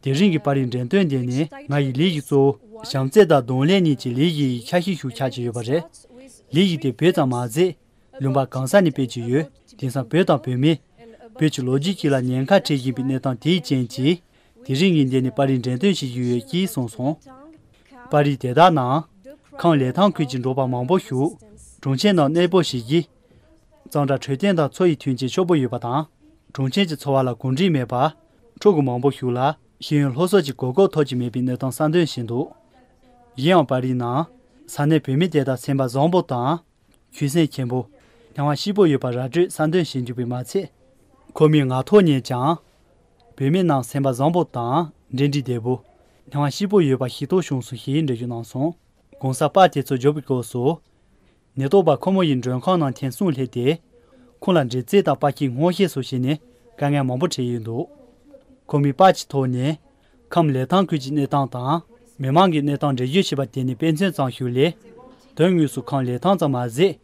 དེ་རིང་གི་པར་རིས་འགྲེམས་སྟོན་དེ་ནི་ང་ཡི་ལས་ཀྱི་གཙོ་བོ་བྱམས་བརྩེ་དང་གདོང་ལེན་གཉིས་ཀྱི་ལས་གཞི་ཡི་ཆ་ཤས་ཤིག་ཆགས་ཀྱི་ཡོད་པ་རེད། ལས་གཞི་དེ་བོད་ཙམ་མ་ཟད། ལུང་པ་གང་ས་ནས་སྤེལ་གྱི་ཡོད། དེང་སང་བོད་དང་བོད་མི། བོད་ཀྱི་ལོ་རྒྱུས་ཀྱི་ལ་ཉེན་ཁ་འཕྲད་བཞིན་པའི་གནས་སྟངས་དེའི་རྐྱེན་གྱིས། དེ་རིང་ངས་འདི་ནས་པར་རིས་འགྲེམས་སྟོན་བྱེད་ཀྱི་ཡོད་ཅེས་གསུངས་སོང་། པར་རིས་དེ་དག་ནང་། ཁམས་ལི་ཐང་ཁུལ་གྱི་འབྲོག་པ་མང་པོ་ཞིག་གྲོང་ཁྱེར་ནང་གནས་སྤོ་བྱེད་ཀྱིས། གཙང་སྦྲ་འཕྲོད་བསྟེན་དང་འཚོ་བའི་མཐུན་རྐྱེན་ཕྱུག་པོ་ཡོད་པ་དང་། གྲོང་ཁྱེར་གྱི་འཚོ་བ་ལ་གོམས་འདྲིས་མེད་པར། ཕྲུ་གུ་མང་པོ་ཞིག་ལ་ཤེས་ཡོན་སློབ་གསོ་གྱི་གོ་སྐབས་ཐོབ་ཀྱི་མེད་པའི་གནས་སྟངས་གསལ་འདོན་བྱས་འདུག་ཡིན་ཡང་པར་རིས་ནང་། ས་གནས་བོད་མི་དེ་དག་སེམས་པ་བཟང་པོ་དང་། ཆོད་སེམས་ཆེན་པོ། སྙིང་བ་སྐྱིད་པོ་ཡོད་པ་ར་སྤྲོད་གསལ་འདོན་བྱེད་འཇུག་པས་མ་ཚད། ཁོ་མོས་ངག་ཐོག་ནས་ཀྱང་། བོད་མི་རྣམས་སེམས་པ་བཟང་པོ་དང་འབྲེལ་འདྲིས་བདེ་པོ། སྙིང་བ་སྐྱིད་པོ་ཡོད་པ་ཤེས་རྟོགས་བྱུང་སོང་ཞེས་འགྲེལ་བརྗོད་གནང་སོང་། གོང་གསལ་པར་དེ་ཚོ་བརྒྱབ་པའི་སྐབས་སུ། ཉེན་རྟོག་པ་ཁོ་མོ་ཡི་མགྲོན་ཁང་ནང་ཐེངས་གསུམ་སླེབས་ཏེ། ཁོང་ལ་འདྲི་རྩད་དང་པར་སྐྱེལ་སྔོག་བཤེར་སོགས་བྱས་ནས་དཀའ་ངལ་མང་པོ་འཕྲད་ཡོད་འདུག་ཁོ་མོས་པར་གྱི་ཐོག་ནས། ཁམས་ལི་ཐང་ཁུལ་གྱི་གནས་སྟངས་དང་། མི་མང་གི་གནས་སྟངས་འགྲེལ་བརྗོད་བྱས་པ་དེ་ནི་དཔེ་མཚོན་ཙམ་ཞིག་ལས། དོན་དངོས་སུ་ཁམས་ལི་ཐང་ཙམ་མ་ཟད།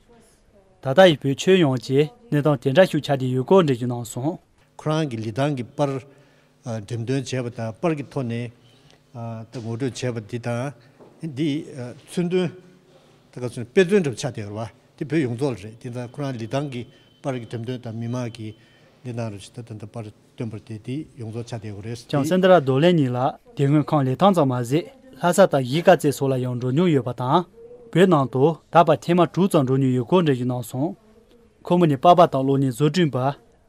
ད་ལྟ་ཡི་བོད་ཁྱོན་ཡོངས་ཀྱི་གནས་སྟངས་དེ་འདྲ་ཞིག་ཆགས་བསྡད་ཡོད་སྐོར་འགྲེལ་བརྗོད་གནང་སོང་། ཁོ་རང་གི་ལི་ཐང་གི་པར། ཨ། འགྲེམས་སྟོན་བྱས་པ་དང་པར་གྱི་ཐོག་ནས། ཨ། ད་ངོ་སྤྲོད་བྱས་པ་འདི་དང་། འདི། ཨ། མཚོན་དོན། ད་ག་ཚོད་དཔེ་མཚོན་འདྲ་པོ་ཆགས་བསྡད་ཡོད་རེད་བ། དེ་བོད་ཡོངས་རྫོགས་ལ་རེད། དེ་ད་ཁོ་རང་ལི་ཐང་གི་པར་གྱི་འགྲེམས་སྟོན་དང་མི་མང་གི་འདི་གནང་རོགས་ཞེས་ད་ད་ལྟ་པར་སྟོན་པར་དེ་དེ་ཡོངས་རྫོགས་ཆགས་བསྡད་ཡོད་རེད། ལྕམ་སན་དྲ་རྡོ་ལེ་ནི་ལགས་དེ་སྔོན་ཁམས་ལི་ཐང་ཙམ་མ་ཟད་ལྷ་ས་དང་གཞིས་ཀ་རྩེ་སོགས་ལ་ཡང་འགྲོ་མྱོང་ཡོད་པ་དང་། བོད་ནང་དུ་ད་བར་ཐེངས་མ་དྲུག་ཙམ་འགྲོ་མྱོང་ཡོད་སྐོར་འགྲེལ་བརྗོད་གནང་སོང་། ཁོ་མོ་ནི་པར་པ་དང་གློག་བརྙན་བཟོ་སྐྲུན་པ།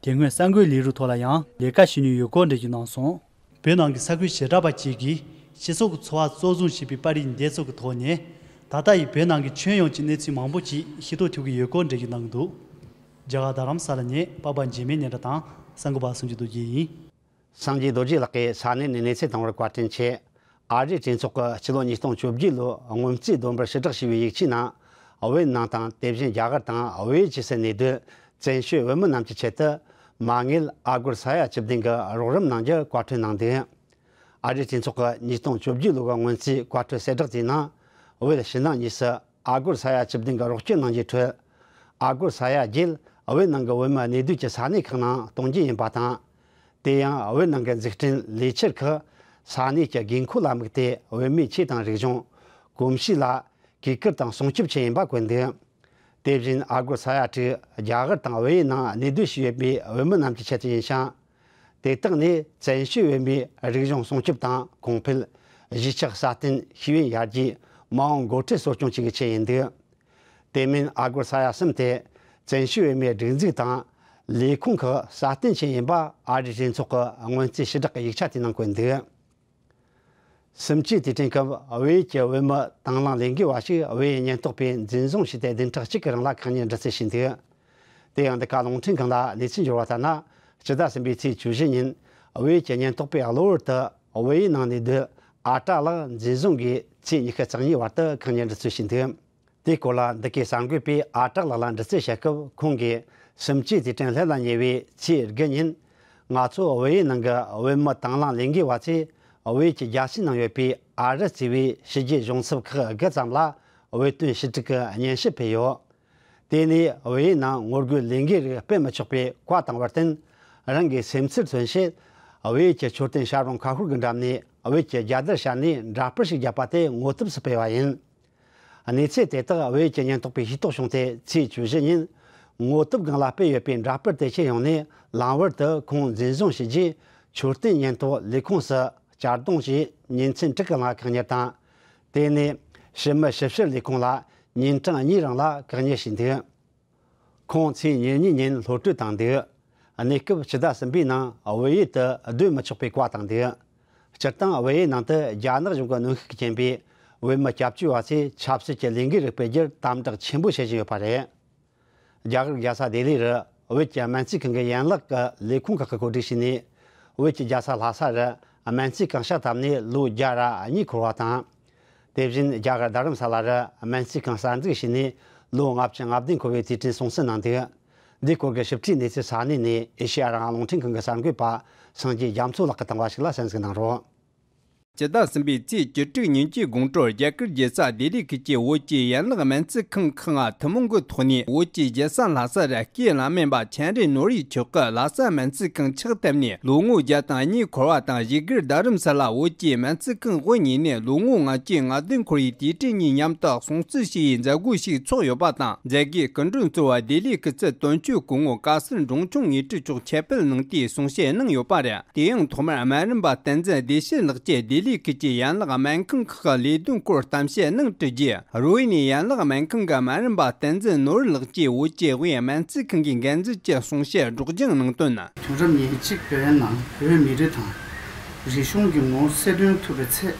དེ་སྔོན་གསར་འགོད་ལས་རིགས་ཐོག་ལ་ཡང་ལས་ཀ་བྱེད་མྱོང་ཡོད་སྐོར་འགྲེལ་བརྗོད་གནང་སོང་། བོད་ནང་གི་ས་ཁུལ་ཞེ་དྲག་པ་གཅིག་གིས་སྤྱི་ཚོགས་ཀྱི་འཚོ་བ་གཙོ་བཟུང་བྱེད་པའི་པར་རིས་འདི་ཚོ་གི་ཐོག་ནས་ད་ལྟ་ཡི་བོད་ནང་གི་ཁྱོན་ཡོངས་ཀྱི་གནས་ཚུལ་མང་པོ་ཅིག་ཤེས་རྟོགས་ཐུབ་ཀྱི་ཡོད་སྐོར་འགྲེལ་བརྗོད་གནང་གི་འདུག་རྒྱ་གར་རྡ་རམ་ས་ལ་ནས་པར་པ་འཇིགས་མེད་སྙན་གྲགས་དང་གསར་འགོད་པ་སུམ་ཅུ་རྡོ་རྗེ་ཡིན། སངས་རྒྱས་རྡོ་རྗེ་ལགས་ཀྱིས་ས་གནས་ནས་གནས་ཚུལ་བཏང་བར་བཀའ་དྲིན་ཆེ། ཨ་རིའི་གྲོས་ཚོགས་ཀྱིས་སྤྱི་ལོ་ཉིས་སྟོང་བཅོ་བརྒྱད་ལོའི་སྔོན་རྩིས་བསྡོམས་པར་ཕྱིར་བསྒྲགས་བྱས་པའི་ཡིག་ཆའི་ནང་། བོད་ནང་དང་དེ་བཞིན་རྒྱ་གར་དང་བལ་ཡུལ་བཅས་སུ་གནས་སྡོད་བཙན་བྱོལ་བོད་མི་རྣམས་ཀྱི་ཆེད་དུ། མ་དངུལ་ཨ་སྒོར་ས་ཡ་བཅུ་བདུན་གྱི་རོགས་རམ་གནང་རྒྱུར་བཀའ་འཁྲོལ་གནང་འདུག་ཨ་རིའི་གྲོས་ཚོགས་ཀྱི་ཉིས་སྟོང་བཅོ་བརྒྱད་ལོའི་སྔོན་རྩིས་བཀའ་འཁྲོལ་གསལ་བསྒྲགས་དེའི་ནང་། བོད་ཕྱི་ནང་གཉིས་སུ་ཨ་སྒོར་ས་ཡ་བཅུ་བདུན་གྱི་རོགས་སྐྱོར་གནང་རྒྱུའི་ཁྲོད། ཨ་སྒོར་ས་ཡ་བརྒྱད་བོད་ནང་གི་བོད་མི་གནས་སྡོད་ཀྱི་ས་གནས་ཁག་ནང་གཏོང་རྒྱུ་ཡིན་པ་དང་། དེ་ཡང་བོད་ནང་གི་འཛུགས་སྐྲུན་ལས་འཆར་ཁག་ས་གནས་ཀྱི་དགོས་མཁོ་ལ་དམིགས་ཏེ་བོད་མིའི་ཆོས་དང་རིག་གཞུང་། གོམས་གཤིས་ལ་གུས་བཀུར་དང་སྲུང་སྐྱོབ་ཆེད་ཡིན་པ་བཀོད་འདུག་དེ་བཞིན་ཨ་སྒོར་ས་ཡ་དྲུག་རྒྱ་གར་དང་བལ་ཡུལ་ནང་གནས་སྡོད་བྱས་ཡོད་པའི་བོད་མི་རྣམས་ཀྱི་ཆེད་དུ་ཡིན་ཞིང་། དེ་དག་ནི་བཙན་བྱོལ་བོད་མིའི་རིག་གཞུང་སྲུང་སྐྱོབ་དང་གོང་འཕེལ། གཞིས་ཆགས་སྲ་བརྟན་ཤེས་ཡོན་ཡར་རྒྱས། མ་འོངས་འགོ་ཁྲིད་གསོ་སྐྱོང་བཅས་ཀྱི་ཆེད་ཡིན་འདུག་དེ་མིན་ཨ་སྒོར་ས་ཡ་གསུམ་དེ་བཙན་བྱོལ་བོད་མིའི་སྒྲིག་འཛུགས་དང་ལས་ཁུངས་ཁག་སྲ་བརྟན་ཆེད་ཡིན་པ་ཨ་རིའི་གྲོས་ཚོགས་ཀྱི་སྔོན་རྩིས་ཕྱིར་བསྒྲགས་ཀྱི་ཡིག་ཆ་དེའི་ནང་བཀོད་འདུག་གསུམ་བཅུའི་དུས་དྲན་སྐབས་བལ་ཡུལ་གྱི་བོད་མི་དང་བླངས་ལས་འགུལ་བ་ཞིག་བལ་ཡུལ་ཉེན་རྟོག་པས་འཛིན་བཟུང་བྱས་ཏེ་བདུན་ཕྲག་གཅིག་གི་རིང་ལ་ཁག་གཉེར་འདྲི་རྩད་བྱས་འདུག་དེ་ཡང་འདི་ག་རླུང་འཕྲིན་ཁང་ལ་གནས་ཚུལ་འབྱོར་བ་ལྟར་ན། སྤྱི་ཟླ་གསུམ་པའི་ཚེས་བཅུ་བཞི་ཉིན་བལ་ཡུལ་གྱི་ཉེན་རྟོག་པས་གློ་བུར་དུ་བལ་ཡུལ་ནང་ནས་བསྡུས་ཨ་བྲ་ལགས་འཛིན་བཟུང་གིས་ཚེས་ཉི་ཤུ་རྩ་གཉིས་བར་དུ་ཁག་གཉེར་འདྲི་རྩད་བྱས་འདུག་དེའི་སྐོར་ལ་འདི་གའི་གསར་འགོད་པས་ཨ་བྲ་ལགས་ལ་འདྲི་རྩད་བྱེད་སྐབས། ཁོང་གིས་གསུམ་བཅུའི་དུས་དྲན་སླེབས་ལ་ཉེ་བའི་ཚེས་དགུ་ཉིན། ང་ཚོ་བལ་ཡུལ་ནང་གི་བོད་མི་དང་བླངས་ལས་འགུལ་བ་ཚོས་བལ་ཡུལ་གྱི་རྒྱལ་སའི་ནང་ཡོད་པའི་ཨ་རི་གཙོས་པའི་ཕྱི་རྒྱལ་གཞུང་ཚབ་ཁག་དགུ་ཙམ་ལ་བོད་དོན་ཞུ་གཏུག་གི་སྙན་ཞུ་ཕུལ་ཡོད། དེ་ནས་བལ་ཡུལ་ནང་ངོ་རྒོལ་ལས་འགུལ་རིགས་སྤེལ་མི་ཆོག་པའི་བཀའ་བཏང་བར་བརྟེན། རང་གི་སེམས་ཚོར་མཚོན་ཆེད། བལ་ཡུལ་གྱི་མཆོད་རྟེན་བྱ་རུང་ཁ་ཤོར་གྱི་འགྲམ་ནས་བོད་ཀྱི་རྒྱལ་དར་ཤར་ནས་འདྲ་པར་ཞིག་བརྒྱབ་པ་དེ་ངོ་དེབ་སུ་སྤེལ་བ་ཡིན། གནས་ཚུལ་དེ་དག་བལ་ཡུལ་གྱི་ཉེན་རྟོག་པས་ཤེས་རྟོགས་བྱུང་སྟེ། ཚེས་བཅུ་བཞི་ཉིན་ངོ་དེབ་སྒང་ལ་སྤེལ་ཡོད་པའི་འདྲ་པར་དེ་མཁྱེན་ཡོང་ནས། ལམ་བར་དུ་ཁོང་འཛིན་བཟུང་བྱས་རྗེས། མཆོད་རྟེན་ཉེན་རྟོག་ལས་ཁུངས་སུ་གཅར་རྡུང་བྱས། ཉིན་མཚན་དྲུག་གི་ལ་ཁག་གཉེར་དང་། དེ་ནས་ཕྱི་མི་ཞིབ་བཤེར་ལས་ཁུངས་ལ་ཉིན་གྲངས་གཉིས་རིང་ལ་བཀག་ཉར་བྱས་འདུག་ཁོང་ཚེས་ཉེར་གཉིས་ཉིན་གློད་གྲོལ་བཏང་འདུག་གནས་སྐབས་སྤྱི་ཟླ་གསུམ་པའི་ནང་བལ་ཡུལ་དུ་སྡོད་མི་ཆོག་པའི་བཀའ་བཏང་འདུག་སྤྱིར་བཏང་བལ་ཡུལ་ནང་དུ་རྒྱ་ནག་གཞུང་གི་གནོན་ཤུགས་ཀྱིས་རྐྱེན་པས། བོད་མི་སྐྱབས་བཅོལ་བ་ཚོས་ཆབ་སྲིད་ཀྱི་ལས་འགུལ་རིགས་སྤེལ་རྒྱུར་དམ་དྲག་ཆེན་པོ་བྱེད་བཞིན་ཡོད་པ་རེད། རྒྱ་གར་རྒྱལ་ས་ལྡི་ལི་རུ་བོད་ཀྱི་སྨན་རྩིས་ཁང་གི་ཡན་ལག་གི་ལས་ཁུངས་ཁག་གིས་གོ་སྒྲིག་བྱས་ནས། བོད་ཀྱི་རྒྱལ་ས་ལྷ་ས་རུ་སྨན་རྩིས་གང་ཤར་བཏབ་ནས་ལོ་བརྒྱ་ར་གཉིས་འཁོར་བ་དང་། དེ་བཞིན་རྒྱ་གར་རྡ་རམ་ས་ལ་རུ་སྨན་རྩིས་ཁང་གསར་འཛུགས་བྱས་ནས་ལོ་ལྔ་བཅུ་ང་བདུན་འཁོར་བའི་དུས་དྲན་སྲུང་བརྩི་གནང་འདུག་འདིའི་སྐོར་གྱི་ཞིབ་ཕྲའི་གནས་ཚུལ་ས་གནས་ནས་ཨེ་ཤེ་ཡ་རང་དབང་རླུང་འཕྲིན་ཁང་གི་གསར་འགོད་པ་སངས་རྒྱས་རྒྱ་མཚོ་ལགས་ཀྱིས་བཏང་བ་ཞིག་ལ་གསན་གཟིགས་གནང་རོགས། སྤྱི་ཟླ་གསུམ་པའི་ཚེས་བཅུ་དྲུག་ཉིན་གྱི་དགོང་དྲོར་རྒྱ་གར་རྒྱལ་ས་ལྡི་ལི་ཁུལ་གྱི་བོད་ཀྱི་ཡན་ལག་སྨན་རྩིས་ཁང་ཁག་ཐུན་མོང་གི་ཐོག་ནས། བོད་ཀྱི་རྒྱལ་ས་ལྷ་ས་རུ་སྐུའི་བླ་སྨན་པ་འཕྱན་རས་ནོར་བུས་མཆོག་གིས་ལྷ་ས་སྨན་རྩིས་ཁང་ཕྱག་བཏབ་ནས་ལོ་ངོ་བརྒྱ་དང་གཉིས་འཁོར་བ་དང་། བཞུགས་སྒར་རྡ་རམ་ས་ལ་བོད་ཀྱི་སྨན་རྩིས་ཁང་དབུ་བརྙེས་ནས་ལོ་ངོ་ལྔ་བཅུ་ང་བདུན་འཁོར་བའི་དུས་དྲན་གཉིས་མཉམ་དུ་སྲུང་བརྩི་ཞུ་བའི་མཛད་སྒོ་ཞིག་ཚོགས་ཡོད་པ་དང་། མཛད་སྒོའི་སྐུ་མགྲོན་གཙོ་བོ་ལྡི་ལིའི་སྐུ་ཚབ་དོན་གཅོད་སྐུ་ངོ་བཀའ་ཟུར་འབྲོང་ཆུང་ངེས་སྤྲུལ་མཆོག་ཆེད་ཕེབས་གནང་སྟེ་གསུང་བཤད་གནང་ཡོད་པ་རེད། དེ་ཡང་ཐོག་མར་སྨན་རམས་པ་བསྟན་འཛིན་བདེ་སྐྱིད་ལགས་ཀྱིས་ལྡི་ལི་ཁུལ་གྱི་ཡན་ལག་སྨན་ཁང་ཁག་གི་ལས་དོན་སྐོར་གཏམ་བཤད་གནང་དུས་ཀྱི་རོ་ཡི་ནས་ཡན་ལག་སྨན་ཁང་གི་སྨན་རམས་པ་བསྟན་འཛིན་ནོར་བུ་ལགས་ཀྱིས་བོད་ཀྱི་དབུས་སྨན་རྩིས་ཁང་གི་འགན་འཛིན་གྱི་གསུང་བཤད་སྒྲོག་སྦྱང་གནང་དོན། དུས་རབས་ཉེར་གཅིག་པའི་ནང་བོད་མི་རིགས་དང་རིག་གཞུང་གི་ངོ་བོ་གསལ་སྟོན་ཐུབ་པའི་ཚེ།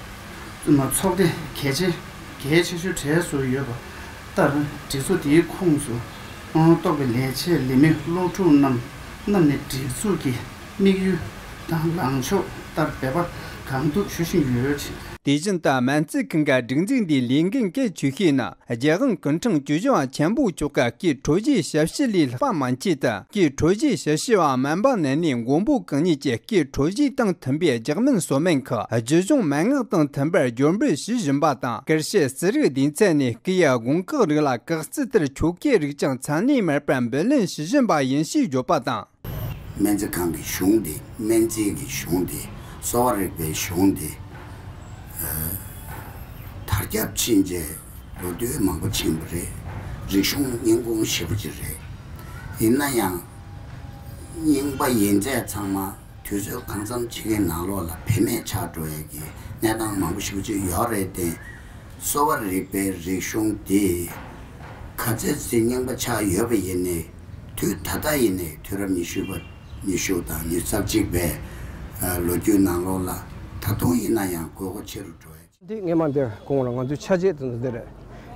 ཚོགས་སྡེ་གལ་ཆེ་གལ་ཆེ་ཤོས་གྲས་སུ་ཡོད་པ་ལྟར། སྒྲིག་འཛུགས་འདིའི་ཁོངས་སུ་གཏོགས་པའི་ལས་བྱེད་ལས་མི་སློབ་ཕྲུག་རྣམས་རྣམས་ནས་སྒྲིག་འཛུགས་ཀྱི་དམིགས་ཡུལ་དང་ལངས་ཕྱོགས་ལྟར་འབད་པ་གང་ཐུབ་ཞུ་བཞིན་ཡོད། དེ་བཞིན་དུ་སྨན་རྩིས་ཁང་གི་སྒྲིག་འཛུགས་འདིའི་ལས་འགན་གལ་ཆེ་ཤོས་ནི། རྒྱལ་དབང་སྐུ་ཕྲེང་བཅུ་བཞི་པ་ཆེན་པོ་མཆོག་གི་སྐུའི་འཕྲོད་བཞེས་ཞབས་ཕྱི་ལས་ལྷག་པ་མན་ཆད་དུ། སྐུའི་འཕྲོད་བཞེས་ཞབས་ཕྱི་བ་སྨན་པ་རྣམས་ནས་མགོན་པོ་གང་ཉིད་ཀྱི་སྐུའི་འཕྲོད་བཞེས་དང་མཐུན་པའི་ལྗགས་སྨན་གསོལ་སྨན་ཁག་རྒྱུད་གཞུང་མན་ངག་དང་མཐུན་པར་སྦྱོར་འབུལ་ཞུ་བཞིན་པ་དང་། སྐུ་ཕྱྭའི་གསེར་རིའི་སྡེ་ཚན་ནས་སྐུའི་དགོངས་ཁག་རིགས་ལ་བཀག་རྩི་ལྟར་ཆོ་གའི་རིགས་ཀྱང་མཚམས་ལས་མེད་པར་འབུལ་ལེན་ཞུ་བཞིན་པ་ཡིན་ཞེས་བརྗོད་པ་དང་། སྨན་རྩིས་ཁང་གི་གཞུང་འདི། སྨན་རྩིས་ཀྱི་གཞུང་འདི། གསོ་བ་རིག་པའི་གཞུང་འདི། ཨ། དར་ཁྱབ་ཕྱིན་རྗེས་ལོ་དུས་མང་པོ་ཕྱིན་པ་རེད། རིག་གཞུང་རྙིང་གོང་ཞེ་པོ་ཅིག་རེད། ཡིན་ན་ཡང་རྙིང་པ་ཡིན་ཚད་ཚང་མ་དུས་ཚོད་གང་འཚམ་ཅིག་གི་ནང་ལོགས་ལ་བེད་མེད་ཆགས་འགྲོ་ཡས་ཀྱི་གནས་སྟངས་མང་པོ་ཞེ་པོ་ཅིག་ཡོད་རེད་དེ། གསོ་བ་རིག་པའི་རིག་གཞུང་འདི་ག་ཚད་ཅིག་རྙིང་པ་ཆགས་ཡོད་པ་ཡིན་ནའི། དུས་ད་ལྟ་ཡིན་ནའི་དུས་རབས་ཉི་ཤུ་པ། ཉི་ཤུ་དང་ཉི་ཤུ་རྩ་གཅིག་པའི་ལོ་རྒྱུས་ནང་ལོགས་ལ་ད་དུང་ཡིན་ན་ཡང་དགོས་མཁོ་ཆེ་རུ་འགྲོ་ཡ། འདི་སྔས་མ་འདིར་གོང་ལ་ང་ཚོའི་ཆ་བྱད་དེ་ཚོ་འདི་རེད།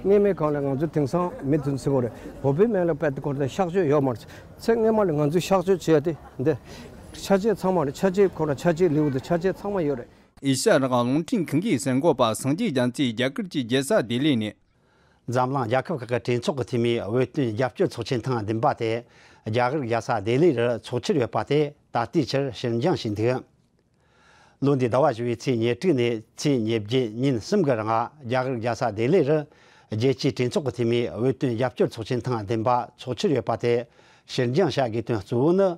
སྔས་མའི་སྒང་ལ་ང་ཚོ་དེང་སང་མི་དེ་ཚོ་ཚེ་བོ་རེད། བོད་པའི་སྨན་ལ་དཔེ་དེ་ཁོ་རང་གཤག་བཅོས་ཡོད་མ་རེད། ཚེ་སྔས་མ་ལ་ང་ཚོས་གཤག་བཅོས་བྱས་ཏེ་འདི་ཆ་བྱད་ཚང་མ་རེད། ཆ་བྱད་ཁོ་རང་ཆ་བྱད་ལེའུ་དེ་ཆ་བྱད་ཚང་མ་ཡོད་རེད། ཨེ་ཤ་ཡ་རང་དབང་རླུང་འཕྲིན་ཁང་གི་གསར་འགོད་པ་སངས་རྒྱས་རྒྱ་མཚོས་རྒྱ་གར་གྱི་རྒྱལ་ས་ལྡི་ལི་ནས། འཛམ་གླིང་རྒྱལ་ཁབ་ཁག་གི་གྲོས་ཚོགས་ཀྱི་འཐུས་མིའི་བོད་དོན་རྒྱབ་སྐྱོར་ཚོགས་ཆེན་ཐེངས་བདུན་པ་དེ་རྒྱ་གར་རྒྱལ་ས་ལྡི་ལི་རུ་འཚོགས་འཆར་ཡོད་པ་དེ་ད་ལྟའི་ཆར་ཕྱིར་འགྱངས་བྱས་འདུག་ལོ་འདིའི་ཟླ་བ་བཞི་པའི་ཚེས་ཉེར་དྲུག་ནས་ཚེས་ཉེར་བརྒྱད་ཉིན་གསུམ་གྱི་རིང་རྒྱ་གར་རྒྱལ་ས་ལྡི་ལི་རུ་རྒྱལ་སྤྱིའི་གྲོས་ཚོགས་ཀྱི་འཐུས་མིའི་བོད་དོན་རྒྱབ་སྐྱོར་ཚོགས་ཆེན་ཐེངས་བདུན་པ་འཚོགས་འཆར་ཡོད་པ་དེ་ཕྱིར་འགྱངས་བྱ་དགོས་དོན་གཙོ་བོ་ནི།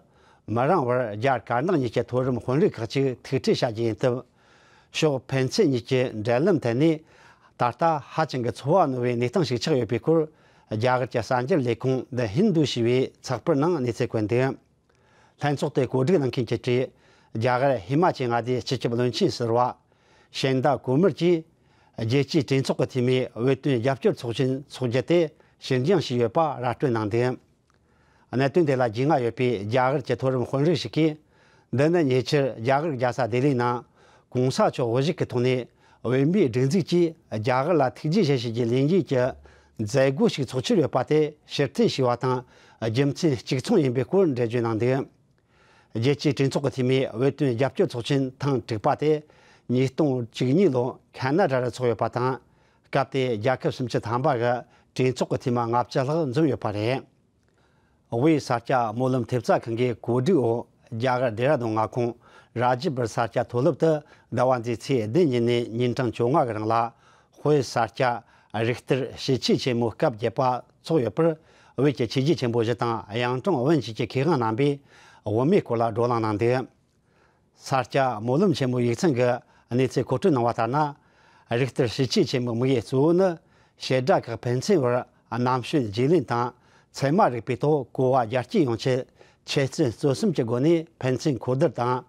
མི་རིང་བར་རྒྱ་དཀར་ནག་གཉིས་ཀྱི་མཐོ་རིམ་དཔོན་རིགས་ཁག་ཅིག་ཐུག་འཕྲད་བྱ་རྒྱུ་ཡིན་སྟབས། ཕྱོགས་ཕན་ཚུན་གཉིས་ཀྱི་འབྲེལ་ལམ་ཐད་ནས་ད་ལྟ་ཧ་ཅང་གི་ཚོར་བ་རྣོ་བའི་གནས་སྟངས་ཤིག་ཆགས་ཡོད་པའི་སྐོར། རྒྱ་གར་གྱི་གསར་འགྱུར་ལས་ཁུངས་The Hindu ཞེས་པའི་ཚགས་པར་ནང་གནས་ཚུལ་བཀོད་འདུག་ལྷན་ཚོགས་དེ་གོ་སྒྲིག་གནང་མཁན་གྱི་གྲས་རྒྱ་གར་ཧི་མ་ཅལ་མངའ་སྡེའི་སྤྱི་ཁྱབ་བློན་ཆེན་ཟུར་པ་ཤན་ད་ཀོ་མར་གྱིས། རྒྱལ་སྤྱིའི་གྲོས་ཚོགས་ཀྱི་འཐུས་མིའི་བོད་དོན་རྒྱབ་སྐྱོར་ཚོགས་ཆེན་འཚོགས་རྒྱུ་དེ་ཕྱིར་འགྱངས་བྱས་ཡོད་པ་ར་སྤྲོད་གནང་འདུག་གནད་དོན་དེ་ལ་རྒྱུས་མངའ་ཡོད་པའི་རྒྱ་གར་གྱི་མཐོ་རིམ་དཔོན་རིགས་ཤིག་གིས། འདི་ནི་ཉེ་ཆར་རྒྱ་གར་རྒྱལ་ས་ལྡི་ལིའི་ནང་གོང་ས་མཆོག་དབུ་བཞུགས་ཀྱི་ཐོག་ནས་ བོད་མིའི་སྒྲིག་འཛུགས་ཀྱིས་རྒྱ་གར་ལ་ཐུགས་རྗེ་ཆེ་ཞུ་རྒྱུའི་ལས་འགུལ་གྱི་མཛད་སྒོ་ཞིག་ཚོགས་འཆར་ཡོད་པ་དེ་ཕྱིར་འཐེན་བྱས་པ་དང་། རྒྱུ་མཚན་གཅིག་མཚུངས་ཡིན་པའི་སྐོར་འགྲེལ་བརྗོད་གནང་འདུག་རྒྱལ་སྤྱིའི་གྲོས་ཚོགས་ཀྱི་འཐུས་མིའི་བོད་དོན་རྒྱབ་སྐྱོར་ཚོགས་ཆེན་ཐེངས་དྲུག་པ་དེ་ཉིས་སྟོང་བཅུ་གཉིས་ལོར་ཁ་ན་ཌ་རུ་ཚོགས་ཡོད་པ་དང་། སྐབས་དེར་རྒྱལ་ཁབ་སུམ་ཅུ་ཐམ་པ་གི་གྲོས་ཚོགས་ཀྱི་འཐུས་མི་ལྔ་བཅུ་ལྷག་འཛོམས་ཡོད་པ་རེད། དབུས་ས་སྐྱ་སྨོན་ལམ་ཐེབས་རྩ་ཁང་གི་གོ་སྒྲིག་འོག་རྒྱ་གར་ལྡེ་ར་ལྡུན་མངའ་ཁོངས་ར་ཇི་པུར་ས་སྐྱ་མཐོ་སློབ་ཏུ་ཟླ་བ་འདིའི་ཚེས་བདུན་ཉིན་ནས་ཉིན་གྲངས་བཅོ་ལྔ་གི་རིང་ལ། དབུས་ས་སྐྱ་རིག་གཏེར་ཞི་བྱེད་ཆེན་མོའི་སྐབས་བརྒྱད་པ་ཚོགས་ཡོད་པར། བོད་ཀྱི་ཆོས་བརྒྱུད་ཆེན་པོ་བཞི་དང་གཡུང་དྲུང་བོན་བཅས་ཀྱི་མཁས་དབང་རྣམ་པས་དབུ་མའི་སྐོར་ལ་བགྲོ་གླེང་གནང་འདུག་ས་སྐྱ་སྨོན་ལམ་ཆེན་མོའི་ཡིག་ཚང་གི་གནས་ཚུལ་མཁོ་སྤྲོད་གནང་བ་ལྟར་ན། རིག་གཏེར་ཞི་བྱེད་ཆེན་མོའི་དམིགས་ཡུལ་གཙོ་བོ་ནི། བྱེ་བྲག་ཁག་ཕན་ཚུན་བར་རྣམ་དཔྱོད་བརྗེ་ལེན་དང་། ཚད་མ་རིག་པའི་ཐོག་གོ་བ་རྒྱ་སྐྱེད་ཡོང་ཆེད། འཆད་རྩོད་རྩོད་གསུམ་གྱི་སྒོ་ནས་ཕན་ཚུན་གོ་བསྡུར་དང་།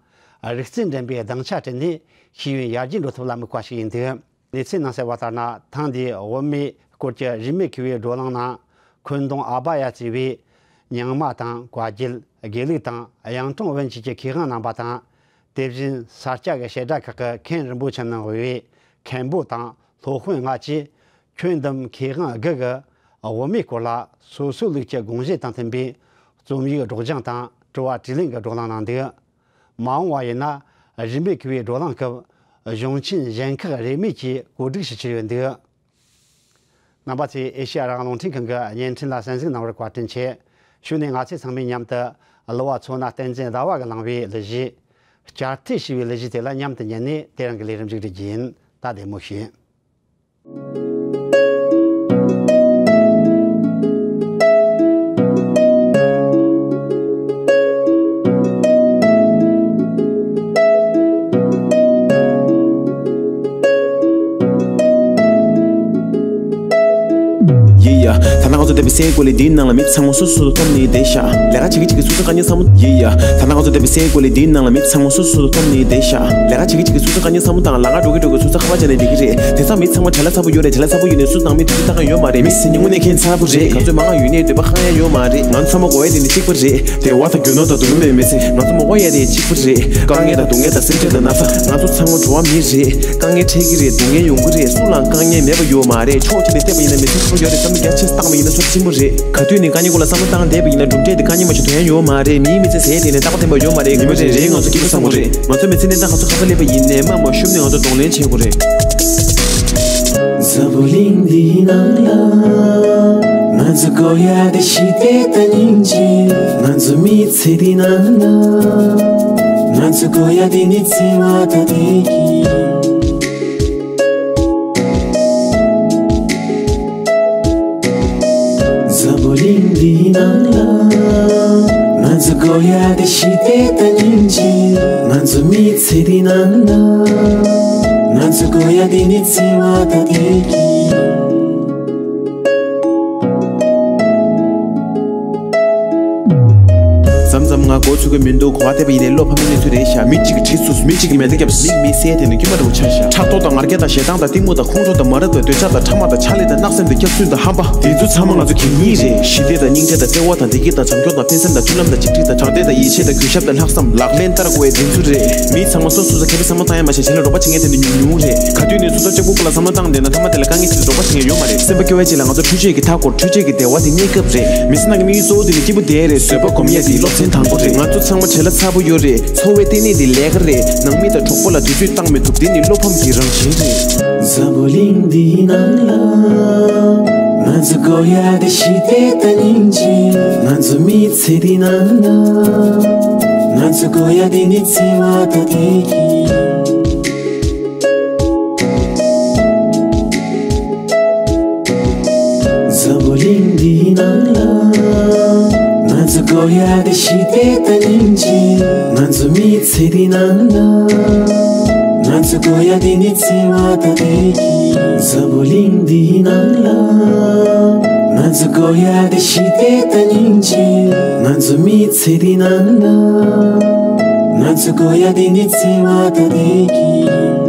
རིག་རྩལ་འགྲན་པའི་སྡིངས་ཆ་བསྐྲུན་ནས་ཤེས་ཡོན་ཡར་རྒྱས་འགྲོ་ཐབས་ལ་དམིགས་པ་ཞིག་ཡིན་འདུག་གནས་ཚུལ་ནང་གསལ་བ་ལྟར་ན། ཐེངས་འདིའི་བོད་མིའི་སྐོར་གྱི་རིས་མེད་མཁས་པའི་བགྲོ་གླེང་ནང་། འཁོན་སྡང་ཨ་བྷ་ཡ་གཙོས་པའི་རྙིང་མ་དང་བཀའ་བརྒྱུད། དགེ་ལུགས་དང་གཡུང་དྲུང་བོན་བཅས་ཀྱི་མཁས་དབང་རྣམ་པ་དང་། དེ་བཞིན་ས་སྐྱ་གི་བྱེ་བྲག་ཁག་གི་མཁན་རིན་པོ་ཆེ་རྣམས་དབུས་པའི་མཁན་པོ་དང་སློབ་དཔོན་ལྔ་བཅས་ཁྱོན་བསྡོམས་མཁས་དབང་དགུ་གིས་བོད་མིའི་སྐོར་ལ་སོ་སོའི་ལུགས་ཀྱི་དགོངས་བཞེད་དང་མཐུན་པའི་རྩོམ་ཡིག་སྒྲོག་སྦྱང་དང་དྲི་བ་དྲིས་ལན་གྱི་བགྲོ་གླེང་གནང་འདུག་མ་འོངས་པ་ཡིན་ན། རིས་མེད་མཁས་པའི་བགྲོ་གླེང་སྐབས་གཞུང་ཆེན་གཞན་ཁག་རེས་མོས་ཀྱིས་གོ་སྒྲིག་ཞུ་རྒྱུ་ཡོད་འདུག་རྣམ་པ་ཚོས་ཨེ་ཤེ་ཡ་རང་དབང་རླུང་འཕྲིན་ཁང་གི་བརྙན་འཕྲིན་ལ་གསན་གཟིགས་གནང་བར་བཀའ་དྲིན་ཆེ། གཞུག་ནས་ང་ཚོས་ཚང་མས་མཉམ་དུ་གླུ་བ་མཚོ་སྣ་བསྟན་འཛིན་ཟླ་བ་གིས་བླངས་པའི་གླུ་གཞས། བསྐྱར་ཐོས་ཞེས་པའི་གླུ་གཞས་དེ་ལ་མཉམ་དུ་ཉན་ནས་དེ་རིང་གི་ལས་རིམ་མཇུག་སྒྲིལ་རྒྱུ་ཡིན། ད་བདེ་མོ་བྱོས། ཡི་ཡ། ད་ལྟ་ང་ཚོ་འདས་པའི་སའི་གོ་ལའི་འདིའི་ནང་ལ་མི་ཚང་མ་སོ་སོ་སོ་འཐོམ་ནས་བསྡད་ཤག་ལས་ཀ་བྱེད་ཀྱི་བྱེད་ཀྱི་སོ་སོ་དཀའ་ངལ་ཚ་མོ། ཡི་ཡ། ད་ལྟ་ང་ཚོ་འདས་པའི་སའི་གོ་ལའི་འདིའི་ནང་ལ་མི་ཚང་མ་སོ་སོ་སོ་འཐོམ་ནས་བསྡད་ཤག་ལས་ཀ་བྱེད་ཀྱི་བྱེད་ཀྱི་སོ་སོ་དཀའ་ངལ་ཚ་མོ་དང་། ལམ་ཁ་འགྲོ་གི་འགྲོ་གི་སོ་སོ་ཁ་པར་བྱས་ནས་བསྡད་ཀྱི་རེད། དེང་སང་མི་ཚང་མ་བྲེལ་བ་ཚ་པོ་ཡོད་རེད། བྲེལ་བ་ཚ་པོ་ཡོད་ནས་སུ་ནང་མི་དུས་ཚོད་ལྟ་ག་ཡོད་མ་རེད། མི་ཚེ་ནི་དངོས་གནས་ཁྱད་མཚར་པོ་རེད། ང་ཚོ་མང་ང་ཡོད་ནས་འདོད་པ་ཧང་ཡ་ཡོད་མ་རེད། ང་ཚོ་ཚང་མ་དགོས་ཡ་དེ་ནི་གཅིག་པ་རེད། བདེ་བ་དང་རྒྱུ་ནོར་དང་སྡུག་བསྔལ་མེད་མི་ཚེ། ང་ཚོ་མ་དགོས་ཡ་དེ་གཅིག་པ་རེད། དཀའ་ངལ་དང་སྡུག་བསྔལ་དང་སེམས་ཁྲལ་དང་ན་ཚ། ང་ཚོ་ཚང་མ་འགྲོ་བ་མི་རེད། དཀའ་ངལ་འཕྲད་ཀྱི་རེད། སྡུག་བསྔལ་ཡོང་གི་རེད། སུ་ལའང་དཀའ་ངལ་མེད་པ་ཡོད་མ་རེད། ཕྱོགས་གཅིག་ནས་བལྟས་པ་ཡིན་ན་མི་ཚེ་ཚང་ཡོད་རེད། བསམ་བློ་རྒྱ་ཆེ་བཏང་བ་ཡིན་ན་ཚོར་ཆེན་པོ་རེད། ག་དུས་ནས་དཀའ་ངལ་སྐོར་ལ་བསམ་བློ་བཏང་བསྡད་པ་ཡིན་ན་གྲུབ་འབྲས་དེ་དཀའ་ངལ་མ་གཏོགས་དོན་ཡ་ཡོད་མ་རེད། མིའི་མི་ཚེ་ཟད་དེ་ནས་རྟག་པ་བརྟན་པ་ཡོད་མ་རེད། ཉི་མ་རེ་རེ་ང་ཚོ་སྐྱིད་པོ་བསམ་དགོས་རེད། ང་ཚོ་མི་ཚེ་གནས་སྟངས་ག་ཚོད་ཁ་ཚ་སླེབས་པ་ཡིན་ནའི་མ་མ་ཤོམ་ནས་ང་ཚོ་གདོང་ལེན་བྱེད་དགོས་རེད། འཛམ་བུ་གླིང་འདིའི་ནང་ལ་ང་ཚོ་དགོས་ཡ་དེ་ཞི་བདེ་དང་སྙིང་རྗེ། ང་ཚོ་མི་ཚེ་འདི་ནང་ལ་ང་ཚོ་དགོས་ཡ་དེ་ནི་བརྩེ་བ་དང་བདེ་སྐྱིད། འཛམ་བུ་གླིང་འདིའི་ནང་ལ་ང་ཚོ་དགོས་ཡ་དེ་ཞི་བདེ་དང་སྙིང་རྗེ། ང་ཚོ་མི་ཚེ་འདི་ནང་ལ་ང་ཚོ་དགོས་ཡ་དེ་ནི་བརྩེ་བ་དང་བདེ་སྐྱིད། མཚམས་མཚམས་ང་མགོ་ཚོས་ཀྱི་མི་འདུག་གོ་བ་བལྟས་པ་ཡིན་ནའི་བློ་ཕམ་གྱི་གནས་ཚུལ་རེད་ཤག་མི་གཅིག་གིས་གྲི་ཚུགས། མི་གཅིག་གིས་མེ་མདའ་བརྒྱབ། མིག་མི་གསལ་དེ་ནི་དཀྱུས་མ་འདྲ་བོ་ཆགས་ཤག་ཕྲག་དོག་དང་ང་རྒྱལ་དང་ཞེ་སྡང་དང་གཏི་མུག་དང་ཁོང་ཁྲོ་དང་མ་རབས་དང་འདོད་ཆགས་དང་ཕྲ་མ་དང་ཕྱག་ལས་དང་བརྣབ་སེམས་དང་སྐྱག་རྫུན་དང་ཧམ་པ། འདི་ཚོ་ཚང་མ་ང་ཚོ་གད་སྙིགས་རེད། ཞི་བདེ་དང་སྙིང་རྗེ་དང་བརྩེ་བ་དང་བདེ་སྐྱིད་དང་བྱམས་སྐྱོང་དང་ཕན་སེམས་དང་མཐུན་ལམ་དང་ཆིག་སྒྲིལ་དང་དྲང་བདེན་དང་ཡིད་ཆེས་དང་གུས་ཞབས་དང་ལྷག་བསམ། ལག་ལེན་བསྟར་དགོས་པའི་མདུན་ཚུལ་རེད། མི་ཚང་མ་སོ་སོ་སོ་མཁས་པའི་བསམ་བློ་བཏང་ཡ་མ་བྱས་གཞན་ལ་རོགས་པ་བྱེད་མཁན་དེ་འདྲ་ཉུང་ཉུང་རེད། ག་དུས་ནས་སོ་སོ་གཅིག་པུ་སྐོར་ལ་བསམ་བློ་བཏང་བསྡད་ན་མཐའ་མ་དེ་ལ་དཀའ་ངལ་ཆེ་ཚུལ་རོགས་པ་བྱེད་མཁན་ཡོད་མ་རེད། སེམས་པ་སྐྱོ་བའི་རྗེས་ལ་ང་ཚོ་འཕྲུལ་ཆས་ཀྱི་མཐའ་སྐོར། འཕྲུལ་ཆས་ཀྱི་བདེ་བ་དེ་གནས་སྐབས་རེད། མི་ཚེ་ནང་གི་དམིགས་ཡུལ་གཙོ་བོ་དེ་ནི་སྐྱིད་པོ་བསྡད་རེད། བཟོད་པ་སྒོམ་ཡ་དེ་སློབ་ཚན་དང་པོ་རེད། ང་ཚོ་ཚང་མ་བྲེལ་བ་ཚ་པོ་ཡོད་རེད། འཚོ་བའི་ལྟེ་གནས་དེ་ལས་ཀ་རེད། ནང་མི་དང་གྲོགས་པོ་ལ་དུས་ཚོད་བཏང་མི་ཐུབ། དེ་ནི་བློ་ཕམ་གྱི་རང་བཞིན་རེད། འཛམ་བུ་གླིང་འདིའི་ནང་ལ་ང་ཚོ་དགོས་ཡ་དེ་ཞི་བདེ་དང་སྙིང་རྗེ། ང་ཚོ་མི་ཚེ་འདི་ནང་ལ་ང་ཚོ་དགོས་ཡ་དེ་ནི་བརྩེ་བ་དང་བདེ་སྐྱིད། འཛམ་བུ་གླིང་འདིའི་ནང་ལ་ང་ཚོ་དགོས་ཡ་དེ་ཞི་བདེ་དང་སྙིང་རྗེ། ང་ཚོ་མི་ཚེ་འདི་ནང་ལ་ང་ཚོ་དགོས་ཡ་དེ་ནི་བརྩེ་བ་དང་བདེ་སྐྱིད། འཛམ་བུ་གླིང་འདིའི་ནང་ལ་ང་ཚོ་དགོས་ཡ་དེ་ཞི་བདེ་དང་སྙིང་རྗེ། ང་ཚོ་མི་ཚེ་འདི་ནང་ལ་ང་ཚོ་དགོས་ཡ་དེ་ནི་བརྩེ་བ་དང་བདེ་སྐྱིད།